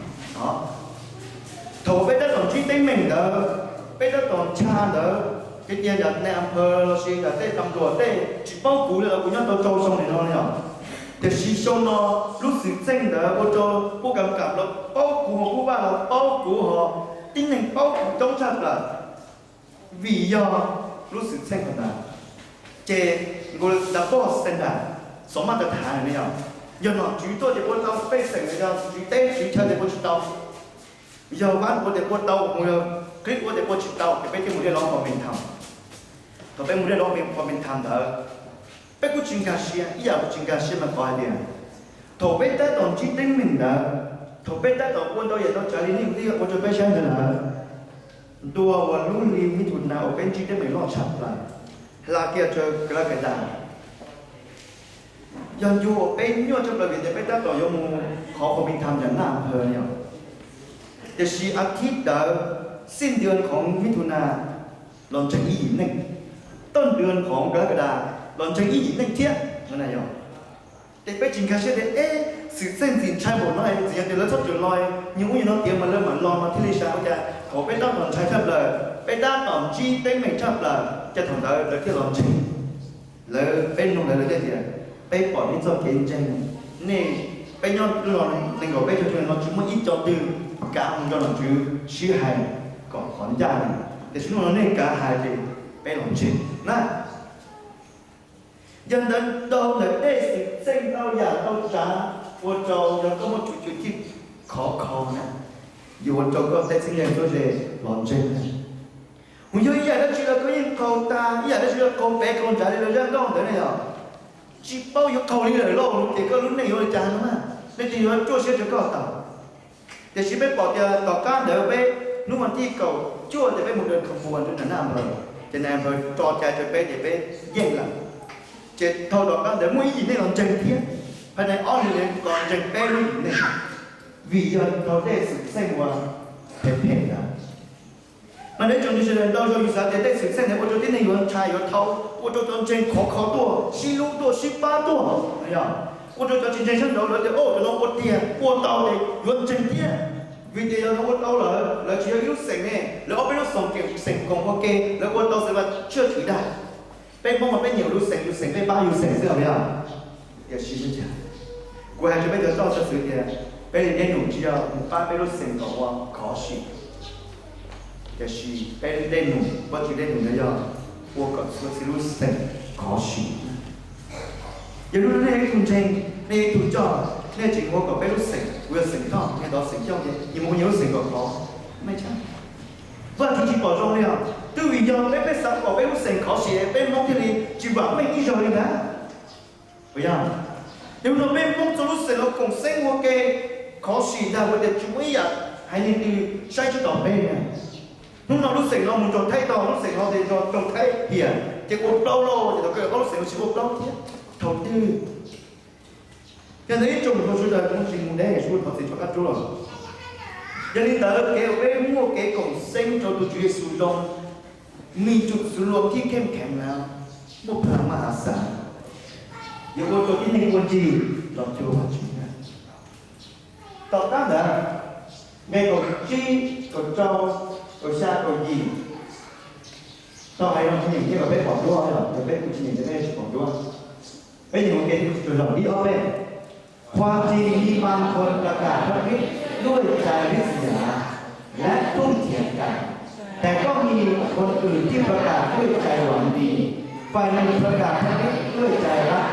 Thaum uas peb tab tom ntsib teeb meem ntawd, peb tab tom ncha ntawd, ces tias nram nais a phaw lossis nram tej tam luam tej tsis paub kuv li los kuv nyob tau rau xyoo li no li os. Tiam sis xyoo no lub xwm txheej ntawd ua rau pub kam kam los paub kuv, ho pub vaj los paub kuv, ho tib neeg paub kuv coob tshaj plaws. Vim yog lub xwm txheej qhov ntawd, ces nkaus li standard, xov maj tas thav ne yog, yog nom tswv tuaj tias ua tau pej xeem, yog tswv teb tswv chaw tias ua tsis tau, yog vab ua tias ua tau, mus yog clip ua tias ua tsis tau, ces peb thiaj mus ris loo qhov me tham. Thaum peb mus ris loo qhov me tham ntawd, peb kuj tsis nkag siab, ib yam kuj tsis nkag siab mas qhov hais tias thaum peb tab tom ntsib teeb meem ntawd, thaum peb tab tom ua ntau yam ntau tsav li nej kuv twb ua rau peb saib ntawd lawm, ntua uas lub hli me thum na uas peb ntsib teeb meem loj tshaj plaws, hla kiag rau ka la ka das. Yog ncu uas peb nyuaj tshaj plaws vim tias peb tab tom yuav mus qhov qhov me tham nram naj phaw li os. Tiam sis a thib ntawd, xij ntua qhov me thum na los ntseeg ib yim neej, toj ntua qhov ka la ka das los ntseeg ib yim neej thiab no na yog. Ces peb tsis nkag siab tias eb, xwm txheej ntxim ntshai npaum no es txawm yog tias lawv txhob txwm los, nyias ub nyias no tiav mas lawv mam los mas thiaj li sab ua cas thaum peb tab tom ntshai tshaj plaws, peb tab tom ntsib teeb meem tshaj plaws ces thaum ntawd lawv thiaj los ntseeg. Lawv, peb nug lawv, lawv thiaj tias peb pom nej txoj kev ntseeg, nej, peb nyob lub no nees nkaum peb caug xyoo no tsis muaj ib co twg kav mus nrog nom tswv sib hais kom qhov ncaj li, tiam sis hnub no nej kav hais ces peb los ntseeg na. Yog ntawd ntau ntawm tej xwm txheej ntau yam ntau tsav ua rau yog koj muaj tswv yim khov kho na, yuav ua rau koj tej txheeb ze txuj ze los ntseeg na. Mus yog ib yam dab tsi los koj yeej qaug tag, ib yam dab tsi los qaug pem qaug nrad li lawv zaj nkauj ntawd ne yog. Tsis paub yuav qaug li lawm lauj, ces koj lub neej yuav ua li cas no na, nej tsis yuav ruaj siab rau koj tau. Tiam sis peb pom tias tom qab ntawd peb hnub vas thib kaum cuaj ces peb mus dawm kham puas rau nram naj npawg, ces naj npawg tso cai rau peb ces peb yeej lawm. Ces thaum tom qab ntawd muaj ib yim neeg los ntseeg thiab, phab nais ob hlis los ntseeg peb lub yim neeg, vim yog thaum tej xwm txheej uas phem phem ntawd. Mas neb tsoom ntseeg sawv daws, ntau zaus yus xav tias tej xwm txheej ntawd ua rau tib neeg yuav ntshai yuav dhau, ua rau cov ntseeg khov kho tuaj, sib hlub tuaj, sib pab tuaj, yog ua rau cov tsis ntseeg sawv daws lawv tias, o, cov no ua tiag ua tau ces yuav ntseeg thiab. Vim tias yog lawv ua tau lawm, lawv tsis yog ib lub xeem ne, lawv ob peb lub xeem koom ua ke, lawv ua tau xwb mas tshiaj tsis dag. Peb Hmoob mas peb nyiam lub xeem, lub xeem peb pab lub xeem xwb os, yog? Tiam sis kuv hais rau peb cov toj xov xwm tias peb li dej num tsis yog mus pab peb lub xeem kom ua khov sim, tiam sis peb li dej num, Vajtswv dej num no yog ua kom txhua txhia lub xeem khov sim. Yog hnub no nej yog ib tug ntseeg, nej yog ib tug coj, nej tsis ua kom peb lub xeem, kuv yog xeem toj, nej tod xeem coj, nej mus ua nyias lub xeem kom khov, meej tshaj. Vajtswv tsis pom zoo li os. Twb vim yog peb, peb xav kom peb lub xeem khov sim, peb Hmoob thiaj li tsis vam meej ib zaug li ntag. Puas yog? Yog no peb Hmoob txhua lub xeem los koom xeeb ua ke khov sim ntag, ua tias tsis muaj ib yam haiv neeg twg saib tsis taus peb na. Hnub no lub xeem no mus nrog Thaib tog, lub xeem no ces nrog tsoom Thaib hiam, ces ua plaub lauj, ces thaum kawg ob lub xeem no tsis ua plaub thiab. Thaum twg? Yog ntawd ib tsoom hluas sawv daws, kuv tsis mus deb, kuv thov txim rau qab rub los. Yog li ntawd kev uas peb muaj kev koom xeeb rau tus Tswv Yexus zoo, mis tsum xwv luas thib kheej kheev na, muaj plag maj has xav, yuav ua rau tib neeg ua ntsis los cuag Vajtswv na. Tom qab ntawd, nqe kaum tsib, kaum rau, kaum xya, kaum yim, tau hais zoo tsis nyeem thiab kom peb pom duab, yog peb kuj tsis nyeem ces peb tsis pom duab. Peb nyeem ua ke, zaum ib ob peb. ความจริงมีบางคนประกาศพระคริสต์ด้วยใจริษยาและทุ่มเถียงกัน แต่ก็มีคนอื่นที่ประกาศด้วยใจหวังดี ฝ่ายหนึ่งประกาศพระคริสต์ด้วยใจรัก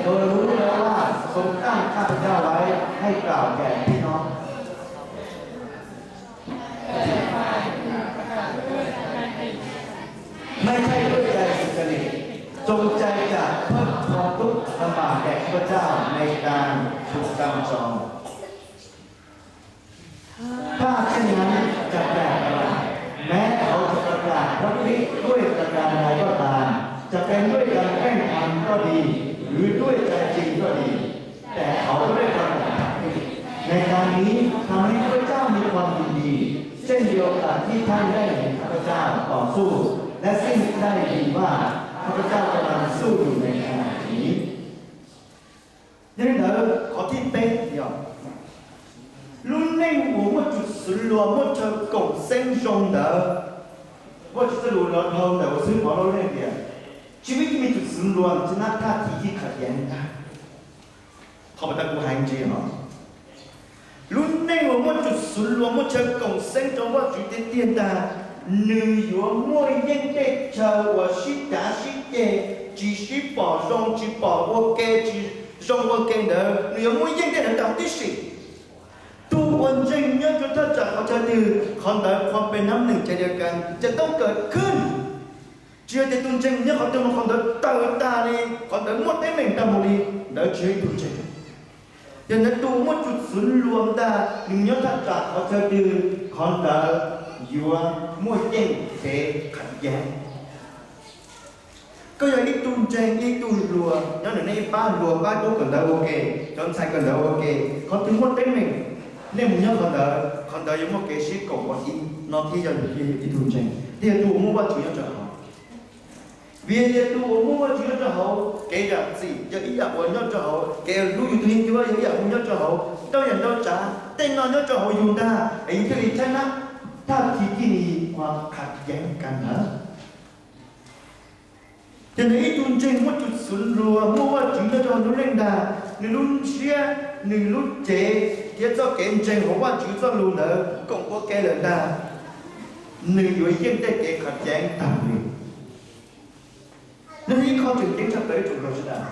โดยรู้แล้วว่าทรงตั้งข้าพเจ้าไว้ให้กล่าวแก่พี่น้อง ไม่ใช่ด้วยใจสุจริต จงใจจะเพิ่มความทุกข์ลำบากแก่ข้าพเจ้าในการถูกจำจอง ถ้าเช่นนั้นจะแปลกอะไร แม้เขาจะประกาศพระคริสต์ด้วยประการใดก็ตาม จะเป็นด้วยการแกล้งทำก็ดี หรือด้วยใจจริงก็ดี แต่เขาก็ได้ประกาศพระคริสต์ ในการนี้ทำให้ข้าพเจ้ามีความยินดี เช่นเดียวกับที่ท่านได้เห็นข้าพเจ้าต่อสู้ และซึ่งได้ยินว่าข้าพเจ้ากำลังสู้อยู่ในขณะนี้ Yog li ntawd qhov thib peb yog, lub neej uas muaj tsum xwv luas muaj chaw koom xeeb zoo ntawd, Vajtswv txoj lus los dhau ntawm uas xib hwb Pov Lauj hais tias, tsis muaj ib tug me tsum xwv luas tsis nab thaj ci ci khav yeeb ntag. Qhov uas kuv hais ntsis os, lub neej uas muaj tsum xwv luas muaj chaw koom xeeb rau Vajtswv tiag tiag ntag, nws yuav muaj yeej tej chaw uas sib cav sib ceg, tsis sib pom zoo, tsis pom ua ke, tsis zoo ua ke ntawd, nws yuav muaj yeej tej ntawd tau tib si. Tus uas ntseeg nyob rau thaj tsam qhov chaw twg, qhov ntawd qhov peb nab neeg cai diav kas ces tau kawm khwb. Tsis yog tias tus ntseeg nyob qhov twg mas qhov ntawd tawg tag li, qhov ntawd muaj teeb meem tag mus li, ntawd tsis yog ib tug ntseeg. Yog ntawd tus muaj tsum xwv luas ntag, nws nyob thaj tsam qhov chaw twg, qhov ntawd yuav muaj yeej kev khav yeeb. Koj yog ib tug ntseeg, ib tug hluas, nyob ntawm nej ib pab hluas pab tub kawm ntawv ua ke, cov ntxhais kawm ntawv ua ke, qhov twg muaj teeb meem, nej mus nyob qhov ntawd, qhov ntawd yuav muaj kev sib koom ua ib no thiab yog ib tug ntseeg, thiab yog tus uas muaj Vajtswv nyob rau hauv. Vim yog tus uas muaj Vajtswv nyob rau hauv, kev zam txim yog ib yam uas nyob rau hauv, kev hlub yus tus yeeb ncuab yog ib yam uas nyob rau hauv, ntau yam ntau tsav tej no nyob rau hauv yus ntag es yus thiaj li thab nab thaj ci ci ni ua khav yeeb kas ntawd. Ces nws ib tug ntseeg muaj tsum xwv luas muaj Vajtswv nyob rau hauv lub neej ntag, nws lub siab, nws lub cev thiab txoj kev ntseeg hauv Vajtswv txoj lus ntawd koom ua ke lawm ntag, nws yuav yeej tej kev khav yeeb tag li. Nws yog ib qho tseem ceeb tshaj plaws ib tsoom hluas sawv daws.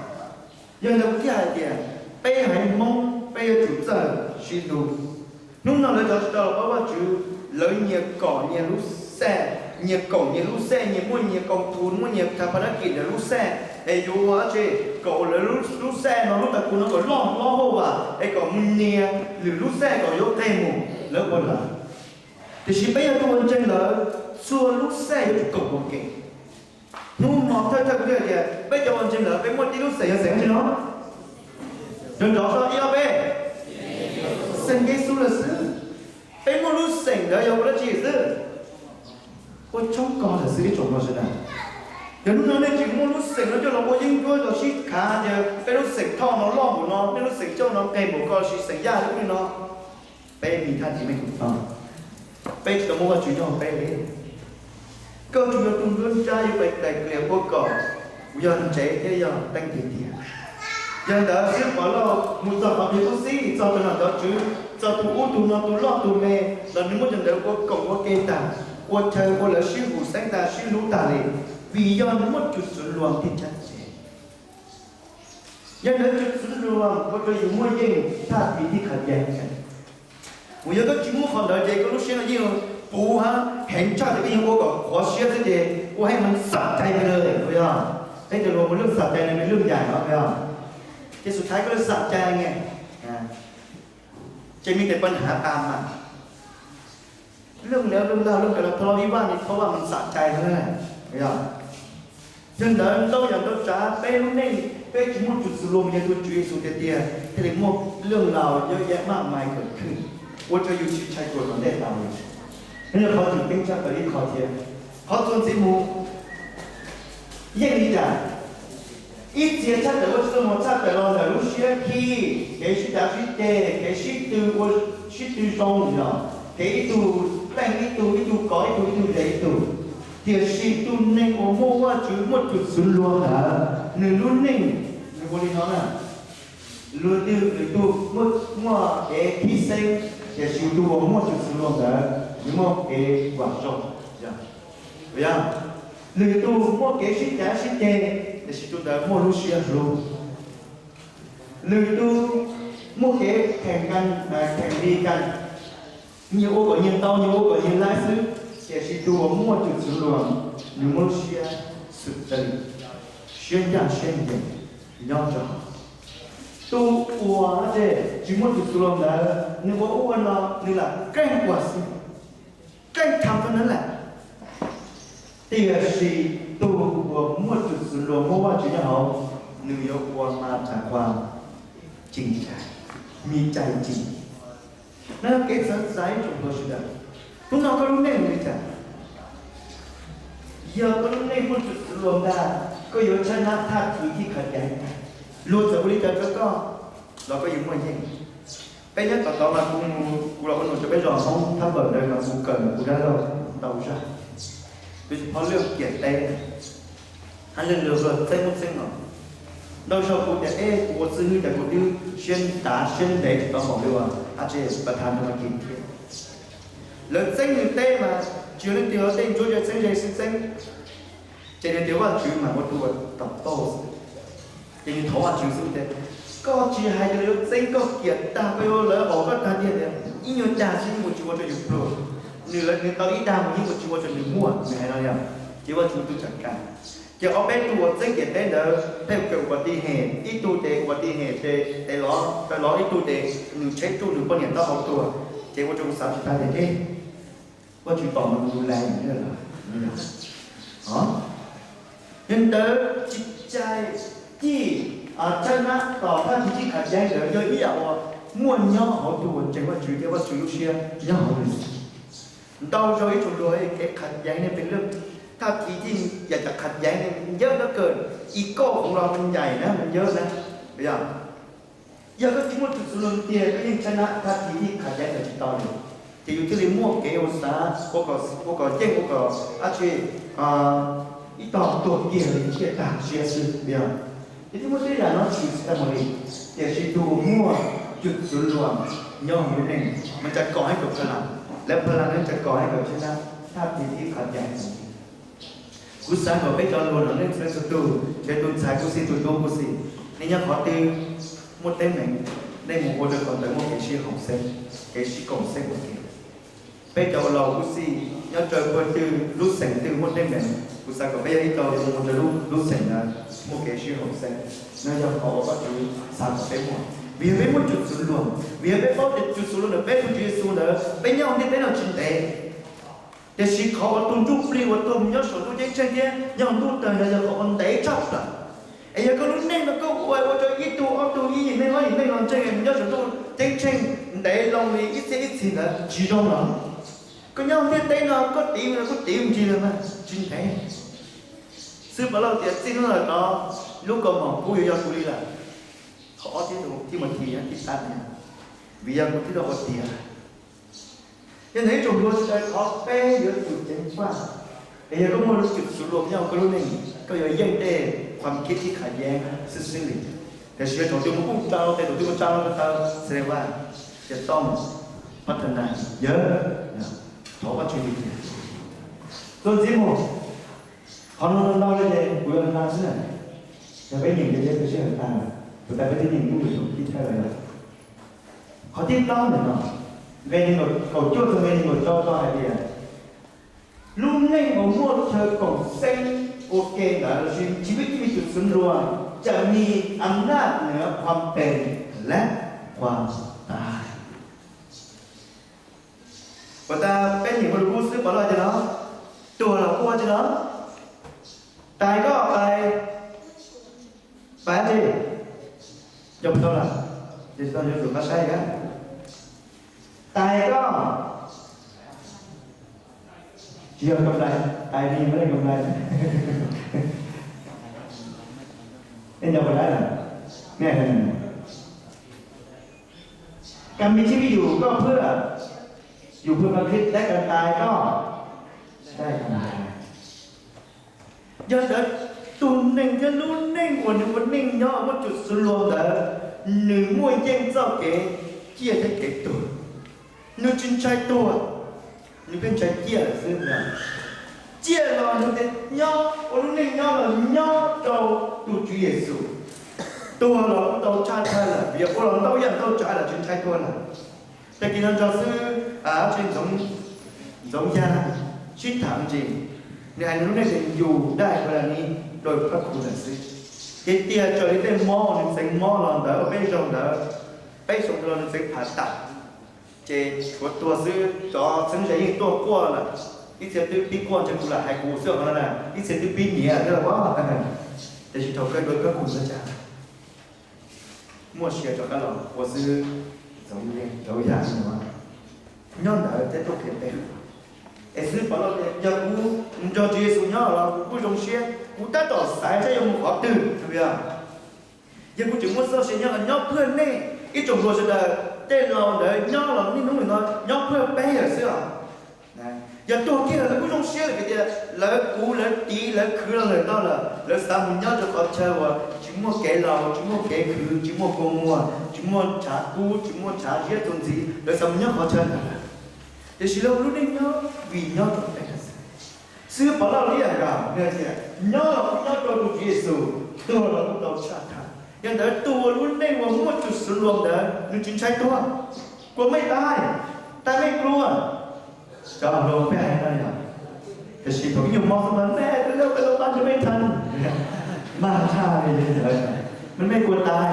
Yog ntawd kuv thiaj hais tias peb haiv Hmoob peb yuav tsum txawj sib hlub. Hnub no lawv cov tsis tau los paub Vajtswv, lawv nyias koom nyias lub xaj, nyias koom nyias lub xaj, nyias muaj nyias koom thum, muaj nyias thav pha nab kim ntawm lub xaj, es yuav ua dab tsi kom lawv lub xaj no lub tag kuv no kom loj hlob hauj vam es kom mus nyias lwm lub xaj kom yuav qeg mus, lawv ua lawm. Tiam sis peb yog tus uas ntseeg lawm, txhua lub xaj yuav tsum koom ua ke. Hnub no thawj thawj kuv thiaj tias peb cov uas ntseeg lawm peb muaj tib lub xeem, yog xeem dab tsi no? Nrov nrov so, ib ob peb. Xeem Yexus lawm xwb. Peb muaj lub xeem ntawd yog ua dab tsi xwb? Ua tshoob kos lawm xwb ib tsoom no sawv daws. Yog hnub no nej tsis muaj lub xeem no coj los ua yeeb ncuab los sib khav tias peb lub xeem Thoj no loj npaum no, nej lub xeem Cauj no nqeg npaum ko los sis xeem Yaj lub no, peb me thaj txiv neej tsis tau, peb tsis tau muaj Vajtswv nyob hauv peb li. Koj tsuas yog tus nruab nrab yuav pais tais plias ua kom yog ntsev thiab yog teeb tiag tiag. Yog ntawd xwb Pov Lauj mus txog qhov twg ub xib txog tus nom cov tswv, txog tus ub tus no tus loj tus me, los nws muab cov ntawd ua koom ua ke tag, ua chaw ua lawv sib hum xeeb tag sib hlub tag li, vim yog nws muaj cus xuv luas thiab chab ces. Yog ntawd cus xuv luas ua rau yus muaj yeej thaj txi thib khav ceev. Mus yog koj tsis muaj qhov ntawd ces koj lub siab no yeej puv hab heev tshaj ces koj yeej ua kom qhuav siab xwb ces ua heej mas xam cai li yog. Peb cov luag mus lwj xam cai no me lwj yam no yog, ces xub thaiv koj lwj xam cai ne, ces me tes pab nhav tas mas lwj lawv lwj lawv lwj kawg los thab los ib vaj ni thab vaj mas xam cai na. Yog ntawd ntau yam ntau tsav peb lub neej peb tsis muaj cus xuv luas mus yog tus Tswv Yexus tiag tiag thiaj li muaj lwj laus yog yam maj mais kom khwj ua rau yus tsis tshai tuam tom ntej tau li. Nws yog qhov tseem ceeb tshaj tawm ib qho thiab, qhov txuas ntxiv mus yeej li cas? Ib txhia tshaj tawm ua tsis tau mus tshaj tawm los ntawm lub siab khi, kev sib cav sib ceg, kev sib tw ua sib tw zoo yog, kev ib tug pleej ib tug, ib tug kov ib tug, ib tug ze ib tug. Tiam sis tus neeg uas muaj Vajtswv muaj cus xuv luas ntawd nws lub neej nws ua li no na. Luag twg lwm tus muaj kev khib xeeb, tiam sis tus uas muaj cus xuv luas ntawd nws muaj kev vam zoo. Lwm tus muaj kev sib cav sib ceg, tiam sis tus ntawd muaj lub siab hlub. Lwm tus muaj kev kheem kheem li kheem, nyias ua kom nyias tau, nyias ua kom nyias laib xwb, tiam sis tus uas muaj cus xuv luas nws muaj lub siab xwm txheej, siab ncaj siab ncees nyob rau hauv. Tus uas tsis muaj cus xuv luas ntawd nws ua ub ua no nws lam keej ua xwb, keej tham tau nawb lawm. Tiam sis tus uas muaj cus xuv luas muaj Vajtswv nyob hauv, nws yuav ua mas tham qhuas cim cai, mi cai cim. No kev txawv txav ib tsoom hluas sawv daws, hnub no koj lub neej li cas? Yog koj lub neej muaj cus xuv luas ntag, koj yuav tshab nab thaj txwv thib khav ceev. Luag txawm ua li cas rau koj los koj yuav muaj yeej. Peb nyob tom tod mas kuv, kuv los ua nus rau peb zos Hmoob thab pawm ntawd mas kuv kawm kuv dab laug ntau zaj, tus tsis phob lwj kiam teb hab lwj luag txeeb ub txeeb no. Ntau zaug kuv tias es kuv ua xib hwb tas kuv twb siab ntav siab ntev tsis tau npaum li uas ab tsi pas thas no mas kis thiab. Lawv txeeb nws teb mas tsis yog leej twg los tej ntsuab ca txeeb ze xwb txeeb. Ces nws tias Vajtswv mas ua tus uas tom toj xwb. Ces nws thov Vajtswv xwb tias, koj tsis hais tias lawv yuav txeeb koj kiam tag, koj yuav lawv haus koj tag tiag tias ib nyuag dag xwb yeej ua tsis ua rau yus pluag. Nws lawv nws tau ib dag mus yeej ua tsis ua rau nws muaj, nws hais no yog. Ces Vajtswv tus tsam kam, ces ob peb tug uas txeeb kiam teb ntawd pheej kawm ua tij hem, ib tug ces ua tij hem ces tes lov taw lov, ib tug ces nws tsheb tsuj nws poj niam taub hau tuag. Ces ua rau kuv xav tsis tag tias, e, Vajtswv tom nws lais lawm. Yog ntawd tsis cai, cij, tshab nab tom thaj txwv thib khav ceev ntawd yog ib yam uas muaj nyob hauv tus uas ntseeg Vajtswv thiab Vajtswv lub siab nyob hauv nws. Ntau zaug ib tsoom luag kev khav ceev ne pes lwj, thaj txwv thib yam cov khav ceev ne yawg dab kawm, ib kauj hmoov los ncaim na yawg na. Yog, yog koj tsis muaj tus txwv luag tiag koj yeej tshab nab thaj txwv thib khav ceev ntawd tsis tau li. Ces yus thiaj li muaj kev ua xav ua kom yeej ua kom ab tsi ib tog tuag kiag li thiaj tag siab xwb yog. Ces thiaj muaj tej yam no tshwm sim tag mus li. Tiam sis tus uas muaj cus xuv luas nyob hauv lub neej mas cas kom heev kom pha las, lawv pha las no cas kom heev kom tshab nab thaj txwv thib khav ceev. Kuv xav kom peb cov hluas no nej txhua leej txhua tug, txhua tus ntxhais kuj xij, tus tub kuj xij, nej nyob qhov twg muaj teeb meem, nej mus ua rau qhov ntawd muaj kev sib haum xeeb, kev sib koom xeeb ua ke. Peb cov uas laus kuj xij, nyob rau puag twg lub xeem twg muaj teeb meem, kuv xav kom peb yog ib co uas mus ua rau lub xeem ntawd muaj kev sib haum xeeb. No yog qhov uas Vajtswv xav kom peb muaj, vim yog peb muaj cus xuv luas, vim yog peb paub tias cus xuv luas ntawm peb tus Tswv Yexus ntawd peb nyob hauv ntiaj teb no tsis ntev. Tiam sis qhov uas tus ntsuj plig uas tuag mus nyob saum ntuj ceeb tsheej thiab nyob hauv ntuj tawg ntawd yog qhov uas ntev tshaj plaws. Es yog koj lub neej no koj ua ua rau ib tug ob tug ib yim neej ob yim neej los ntseeg mus nyob saum ntuj ceeb tsheej ntev loo li ib txhiab ib txhis ntawd tsis zoo los? Koj nyob ntiaj teb no koj tiv no kuj tiv mus ntsis lawm mas tsis ntev. Xib Pov Lauj tias txij hnub no tod lub kaus mom kub yuav yog kuv li lawm. Qhov ob Timothis thiab Titus, vim yog kuv thiaj tau ua tiav. Yog ntawd ib tsoom hluas sawv daws thov peb yuav tsum ceev faj, es yog koj muaj lub cuj xu luam nyob koj lub neej, koj yuav yeej tej qhuam khib thib khav yeeb xwb xwb li. Tiam sis yog thaum twg mus kuj tau tes, thaum twg mus tsa hlo ko taw, xav li vaj, yog tooj, pab thas nas yawg, thov Vajtswv li tiag. Tuaj ntxiv mus, qhov no ntau li ces kuv yuav hla xwb na. Yog peb nyeem ces peb sij hawm tag lawm, tus tas peb twb nyeem ib lwm thib thawj lawm. Qhov thib plaub ntawm no, nqe nees nkaum cuaj txog nqe nees nkaum rau tau hais tias, lub neej uas muaj chaw koom xeeb ua ke ntawd los sis tsis muaj ib tug cuj xu luam, tseem muaj am naj nws qhuam pem lab qhuam tais. Puas tas peb nyeem ua lus kub xwb Pov Lauj tias no, tuag los kuj ua tsis no, tais koj tais, tais li, yog tau lawm, ces tau yuav tsum qab saib a. Tais koj, tsis yog kam lais, tais li mas kam lais. Nej nco puas dab lawm? Kaj mi tsis yus koj phwj, yus phwj ma khib dab ka tais koj. Yog ntawd tus neeg thiab lub neej uas nws ua neej nyob muaj cuj xu luam ntawd, nws muaj yeej txoj kev ciaj thiab kev tuag. Nws tsis ntshai tuag, nws pheej ntshai ciaj lawm xwb. Ciaj los nws nyob ua lub neej nyob los nyob rau tus Tswv Yexus. Tuag los kuj tau tshaj thawj lawm, vim yog ua los ntau yam ntau tsav lawm tsis ntshai tuag lawm. Tag kis no nrog xib hwb Ntxoov Yaj sib tham ntsis, nws hais nws lub neej ces yus daj ua li ni rau kab khu ntawd xwb. Ces tias raws li tej mob uas nws txeev mob los ntawd ua peb zaug ntawd, peb xyoo los nws txeev phav tas, ces tshuav tuag xwb, cov txheeb ze yeej tuaj quaj lawm. Ib txhia twb pib quaj ntshe kuv lam hais kuv xwb no na, ib txhia twb pib nyiav thiab los. Tiam sis thaum kawg dua kab khu ntawd cas muaj sia rov qab los ua xib hwb Ntxoov Yaj no. Nyob ntawd thiab tuaj qhia peb, es xib hwb Pov Lauj tias yog kuv nrog Tswv Yexus nyob los kuv kuj zoo siab, kuv tab tom xaiv saib yuav mus qhov twg. Yog kuv tseem muaj txoj sia nyob los nyob phwj nej ib tsoom hluas sawv daws, tej laus ntawd nyob los niaj hnub no nyob phwj peb lawm xwb os. Yog tuag kiag lawv kuj zoo siab lawm vim tias lawv kuv lawv tiv lawv khwv los lawm ntau lawm, lawv xav mus nyob rau qhov chaw uas tsis muaj kev laus, tsis muaj kev khwv, tsis muaj kua muag, tsis muaj tshav kub, tsis muaj tshav ziab txuas ntxiv, lawv xav mus nyob qhov chaw ntawd lawm. Tiam sis lawv ua lub neej nyob vim nyob rau peb lawm xwb. Xib hwb Pov Lauj li yam nkaus, nws hais tias nyob los kuj nyob rau tus Tswv Yexus, tuag los kuj tau tshaj thawj. Yog ntawd tus ua lub neej uas muaj cuj xu luam ntawd nws tsis ntshai tuag. Kua mej tais, tais mej kluas, cov hluas peb hais no yog. Tiam sis thaum ib nyuag mob xwb mas mej, peb lub pab ntshe mej thas, mag tshaj li ntawd. Mej kua tais,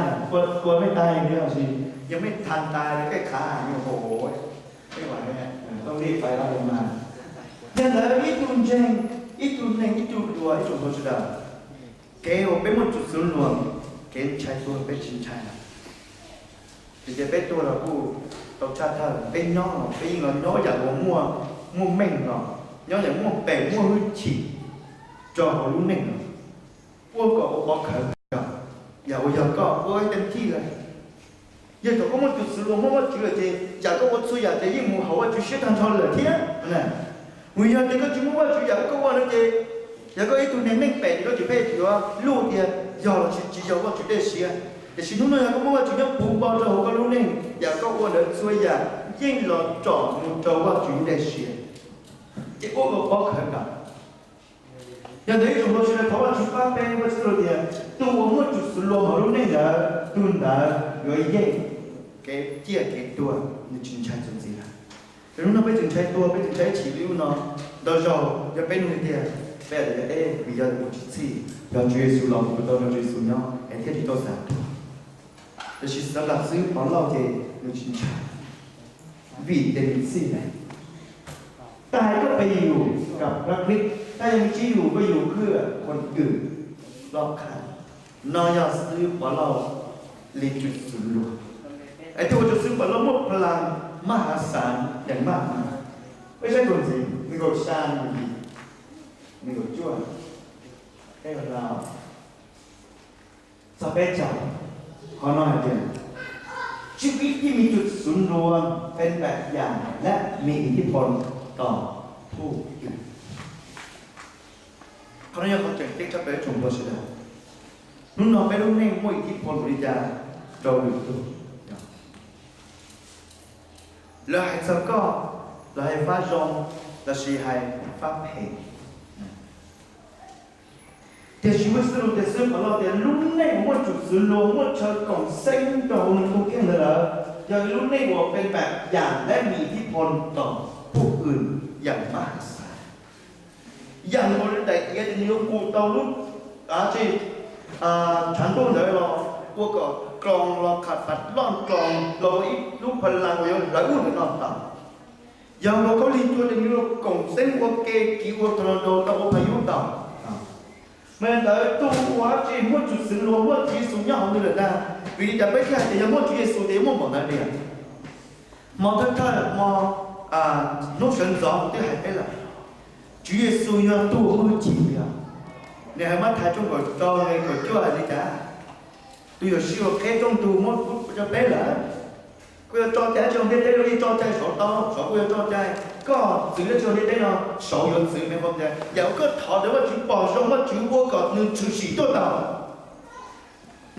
kua mej tais li los sis yog mej thas tais li kej qhav nyuag hos, mej vam tooj li pais los mas. Yog ntawd ib tug ntseeg, ib tug neeg, ib tug dua, ib tsoom hluas sawv daws, kev uas peb muaj cuj xu luam, kev ntshai tuag peb tsis ntshai lawm. Vim tias peb tuag los kuj tau tshaj thawj, peb nyob los peb yeej los nyob yam uas muaj, muaj meej los, nyob yam muaj pem muaj hwj chim rau hauv lub neej no. Ua kom ua pov khawv kom yam uas yog koj ua ib teem thij lawm. Yog thaum koj muaj cuj xu luam muaj Vajtswv lawm ces yam koj ua txhua yam ces yeej mus haum Vajtswv siab tag nrho lawm thiab. Vim yog tias koj tsis muaj Vajtswv yam koj ua no ces yog koj ib tug neeg meej pem ces koj tsis pheej yuav luj tias yog los tsis yog Vajtswv dej siab. Tiam sis hnub no yog koj muaj Vajtswv nyob puv npo rau hauv koj lub neej, yam koj ua ntawd txhua yam yeej los tsom mus rau Vajtswv dej siab, ces ua kom pov khawv kom. Yog ntawd ib tsoom hluas sawv daws thov Vajtswv pab peb, Vajtswv hais tias tus uas muaj cuj xu luam hauv lub neej ntawd, tus ntawd yuav yeej kev ciaj kev tuag, nws tsis ntshai txuas ntxiv lawm. Yog hnub no peb tseem ntshai tuag, peb tseem ntshai ib chim li ub no, ntau zaus yog peb nug tiag, peb hais tias yog vim yog kuv tsis txhij, yog Tswv Yexus los kuv tau nrog Tswv Yexus nyob es thiaj tsis tau xav tuag. Tiam sis xav lab xwb Pov Lauj ces nws tsis ntshai, vim tias nws txhij lawm. Tais koj pes yus kom Vajtswv, tais yog nws tsis yus koj yus khwb qhov twg loj qhov. No yog xib hwb Pov Lauj li cuj xu luam, es thiaj ua rau xib hwb Pov Lauj muaj plas maj hav xav dees maj mas. Peb saib txuas ntxiv, nees nkaum xya, nees nkaum yim, nees nkaum cuaj, peb los txog peb caug. Qhov no hais tias, Trước uy tín mình được sự luôn bên cạnh Đảngและมีอิทธิพลต่อผู้อื่น. Qhov no yog qhov tseem ceeb tshaj plaws tsoom hlob sawv daws. Hnub no peb lub neej muaj ib thib phom npaum li cas rau lwm tus? Lawv hais txog koj, lawv hais fab zoo, lossis hais fab phem. Tiam sis muaj ib txoj lus tias, xwb qhov no tias lub neej uas muaj tsum txwv luag, muaj chaw koom xeeb rau hauv nws tus kheej ntawd lawm, yog ib lub neej uas peb pam yam lab mis thib phom tom pub hws yam mab has xav. Yam nkaus li daim iav ces nws yuav nqus tau lub, tsis, tshav ntuj ntawd los ua kom kloos los qham pas loj kloos los ua ib lub pha las uas yuav hlawv ub ntawm no tau. Yog nkaus khaub lig cua ces nws yuav koom xeeb ua ke kiv ua tornado tau ua pha yub tau. Mas ntawd tus uas tsis muaj tsum txwv luag muaj Tswv Yexus nyob hauv nws lawm ntag. Vim li cas peb thiaj hais tias yog muaj Tswv Yexus ces yuav muaj npaum ntawd tiag? Hmo thawj thawj hmo, hnub sawv ntxov kuv twb hais peb lawm, Tswv Yexus yog tus uas muaj hwj chim yog, nws hais Mathais tshooj kaum rau nqe kaum cuaj hais li cas? Tus yuam sij uas qheb rooj ntug muab kuv rau peb lawm. Kuv yuav tso cai tsis ntiaj teb los yeej tso cai saud tau, saud kuj yuav tso cai. Koj txwv dab tsi ntiaj teb no, saud yuav txwv me qhov tias yam uas koj thov ntawd Vajtswv pom zoo, Vajtswv ua kom nws tshwm sim tuaj tau.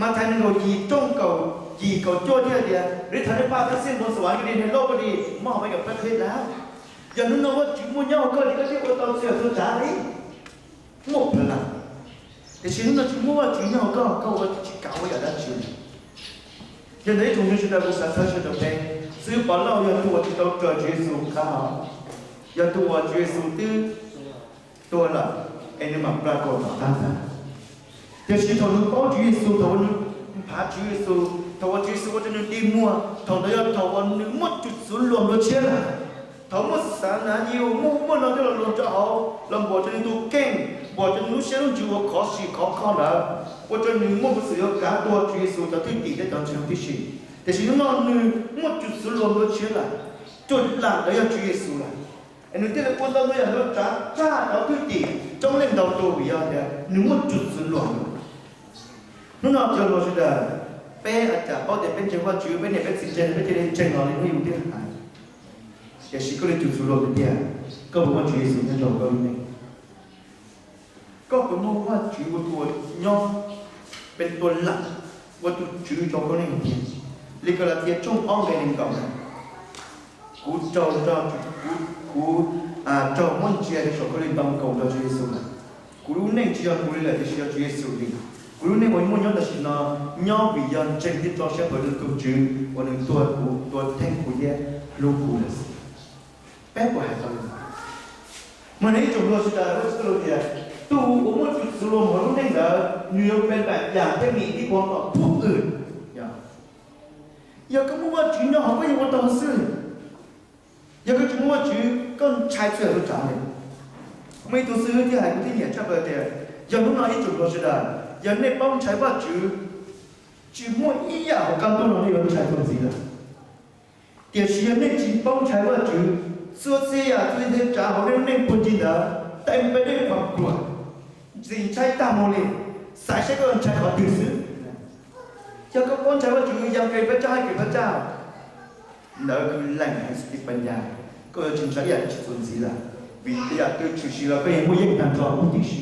Mathais nees nkaum yim rooj kaum yim kaum cuaj thiaj tias, Lawv thov nej pab thab xij ntoo xav ua li ne loj ua li, mob pab kom pab qheb dab. Yog hnub no Vajtswv muaj nyob hauv koj ces koj thiaj ua tau txhua yam txhua tsav li. Muaj pha las. Tiam sis hnub no tsis muaj Vajtswv nyob hauv koj, koj ua tsis kam ua yam dab tsi. Yog ntawd ib tsoom mloog sawv daws, kuv xav txhawb sawv daws peb, Xib Hwb Pov Lauj yog tus uas tsis tau raws Tswv Yexus qab hau, yog tus uas Tswv Yexus twb tuag lawm es nws mam plam kaum tom qab ntag. Tiam sis thaum nws paub Tswv Yexus, thaum uas nws nphav Tswv Yexus, thaum uas Tswv Yexus ua rau nws dig muag, thaum ntawd yog thaum uas nws muaj tsum txwv luag nplua tshiab lawm. Thaum muaj xav nav yi uas muaj muaj no coj los luag rau hauv los npuam rau nws tus kheej, npuam rau nws lub siab lub ntsws uas khov si khov kho ntawd, ua rau nws muaj peev xwm yuav kav tuag Tswv Yexus cov thwj tim thiab cov ntseeg tib si. Tiam sis hnub no nws muaj tsum txwv luag nplua tshiab lawm, tus lam ntawd yog Tswv Yexus lawm. Es nws thiaj li ua tau ntau yam ntau tsav tshaj cov thwj tim coob leej ntau tus vim yog tias nws muaj tsum txwv luag. Hnub no cov hluas sawv daws, peb ua cas paub tias peb ntseeg Vajtswv, peb niam peb txiv ntseeg, peb cia li ntseeg los li hnub yus tiag hais. Tiam sis koj li tsum txwv luag tiag tiag, koj puas muaj Tswv Yexus nyob rau koj lub neej? Koj puas muaj Vajtswv ua tus nyob, peb tua lam, ua tus Tswv rau koj lub neej tiag? Li Kalatias tshooj ob nqe nees nkaum na, kuv raug, kuv, kuv raug muab ntsia rau saum khaub lig ntoo kaum nrog Tswv Yexus lawm. Kuv lub neej tsis yog kuv li lawm tiam sis yog Tswv Yexus li. Kuv lub neej uas muaj nyob tam sim no nyob vim yog ntseeg thiab tso siab pab rau tus Tswv uas nws tuag kuv, tuag theej kuv thiab hlub kuv lawm xwb. Peb puas hais tau li? Mas nej ib tsoom hluas sawv daws, Vajtswv txoj lus tias tus uas muaj tsum txwv luag hauv lub neej ntawd nws yuav pab yam thiab mis ib puas tom pub hws. Yog koj muaj Vajtswv nyob hauv koj yeej ua tau xwb. Yog koj tsis muaj Vajtswv koj ntshai txhua yam txhua tsav li. Muaj ib tug xib hwb thiaj hais kuv thiab nyiam tshaj plaws tias, yog hnub no ib tsoom hluas sawv daws, yog nej paub ntshai Vajtswv, tsis muaj ib yam hauv qab ntuj no nej yuav ntshai txuas ntxiv lawm. Tiam sis yog nej tsis paub ntshai Vajtswv, txhua txhia yam txhua txhia tsav hauv nej lub neej puag ncig ntawd, teem peb dej qhuam pluam, ntxim ntshai tag mus li, xaiv saib koj ntshai qhov twg xwb. Yog koj paub ntshai Vajtswv, ya nqe pab tsaj, hais kev pab tsaj, ntawd kwv lees hais xwb tis pas ncas, koj yuav tsis ntshai ib yam dab tsi txuas ntxiv lawm, vim tej yam twg tshwm sim los koj yeej muaj yeej tag nrho huv tib si.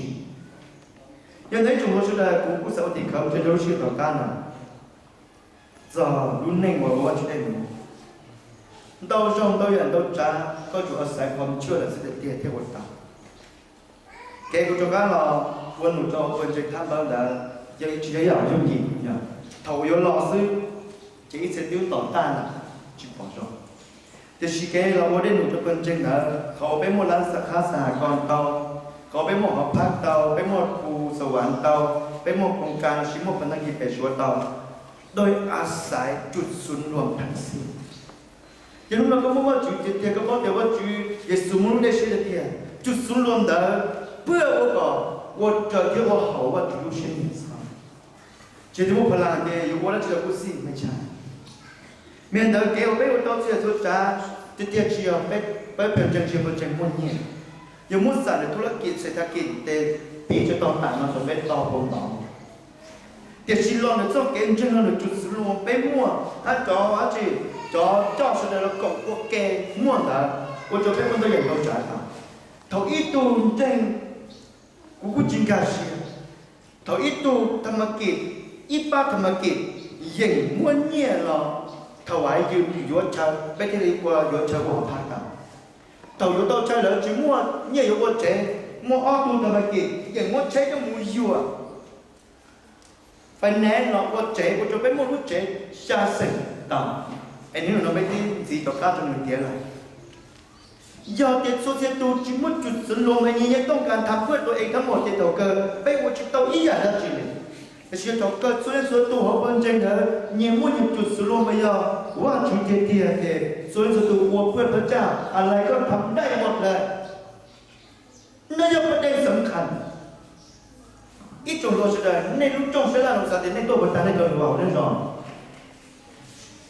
Yog ntawd ib tsoom hluas sawv daws, kuv kuj xav ua tim khawv mus rau lub sij hawm tom qab no txog lub neej uas ua Vajtswv dej num. Ntau zaug ntau yam ntau tsav koj tsuas xaiv qhov nchuaj lawm xwb tiag tiag thiaj ua tau. Kev kuv rov qab los ua num rau pawg ntseeg thab npawb ntawd yog ib tsis yog ib yam yooj yim. Thaum uas yuav los xwb ces ib txhia twb tom tag lawm, tsis pom zoo. Tiam sis kev los ua dej num rau pawg ntseeg ntawd, qhov uas peb muaj lab xa khab xa has ko tau, qhov uas peb muaj hov phab tau, peb muaj khu xa vas tau, peb muaj koos kas lossis muaj phab nag kis pem Suav tau, doy a xaiv tsum xub luag pheej xwb. Yog hnub no koj muaj Vajtswv tiag tiag, koj paub tias Vajtswv Yexus muaj lub dej siab tiag tiag, tsum xub luag ntawd pab ua kom ua raws thiab ua haum Vajtswv lub siab nyiam txhua. Tsis tias muaj pha las ces yuav ua dab tsi los kuj xij, me ntshai. Mas ntawd kev uas peb ua tau txhua yam txhua tsav tiag tiag tsis yog peb Peb pawg ntseeg tsis yog pawg ntseeg muaj nyiaj, yog muab xam ntawm thub lab kis xes thas kis tes piv tsis tau tas no rau peb tau pau ntau. Tiam sis los ntawm txoj kev ntseeg no nws tsum xwm luas peb muaj, hab cov dab tsi, cov coj sawv daws los koom ua ke muaj ntawd, ua rau peb muaj ntau yam ntau tsav tas. Thaum ib tug ntseeg, kuv kuj tsis nkag siab, thaum ib tug tham ma kis, ib pab tham ma kis yeem muab nyiaj los thaum hais yus yuav chaw, peb thiaj li ua yuav chaw ua hauv phab tas. Thaum yuav tau chaw lawv tsis muaj nyiaj yuav ua tsev, muaj ob tug tham ma kis yeem muab tsheb coj mus yuam finance los ua tsev ua rau peb muaj lub tsev xya xeem tau. Es hnub no peb twb ntxiv rov qab rau nws tiav lawm. Yog tias txhua txhia tus tsis muaj tsum xwm luas mas nyias yeej tooj kas tham puaj rau es thab mom ces thaum kawg peb ua tsis tau ib yam dab tsi li. Tiam sis yog thaum kawg txhua leej txhua tus hauv pawg ntseeg ntawd nyias muaj nyias tsum xwm luas mas yog Vajtswv tiag tiag ces txhua leej txhua tus ua puaj pawg tsaj a lais koj tham dai mos lawm. No yog pawg ntseeg xeem khas. Ib tsoom hluas sawv daws, nej lub rooj sab laj no xav tias nej tuaj puas tag, nej cov hluas hauv nej zos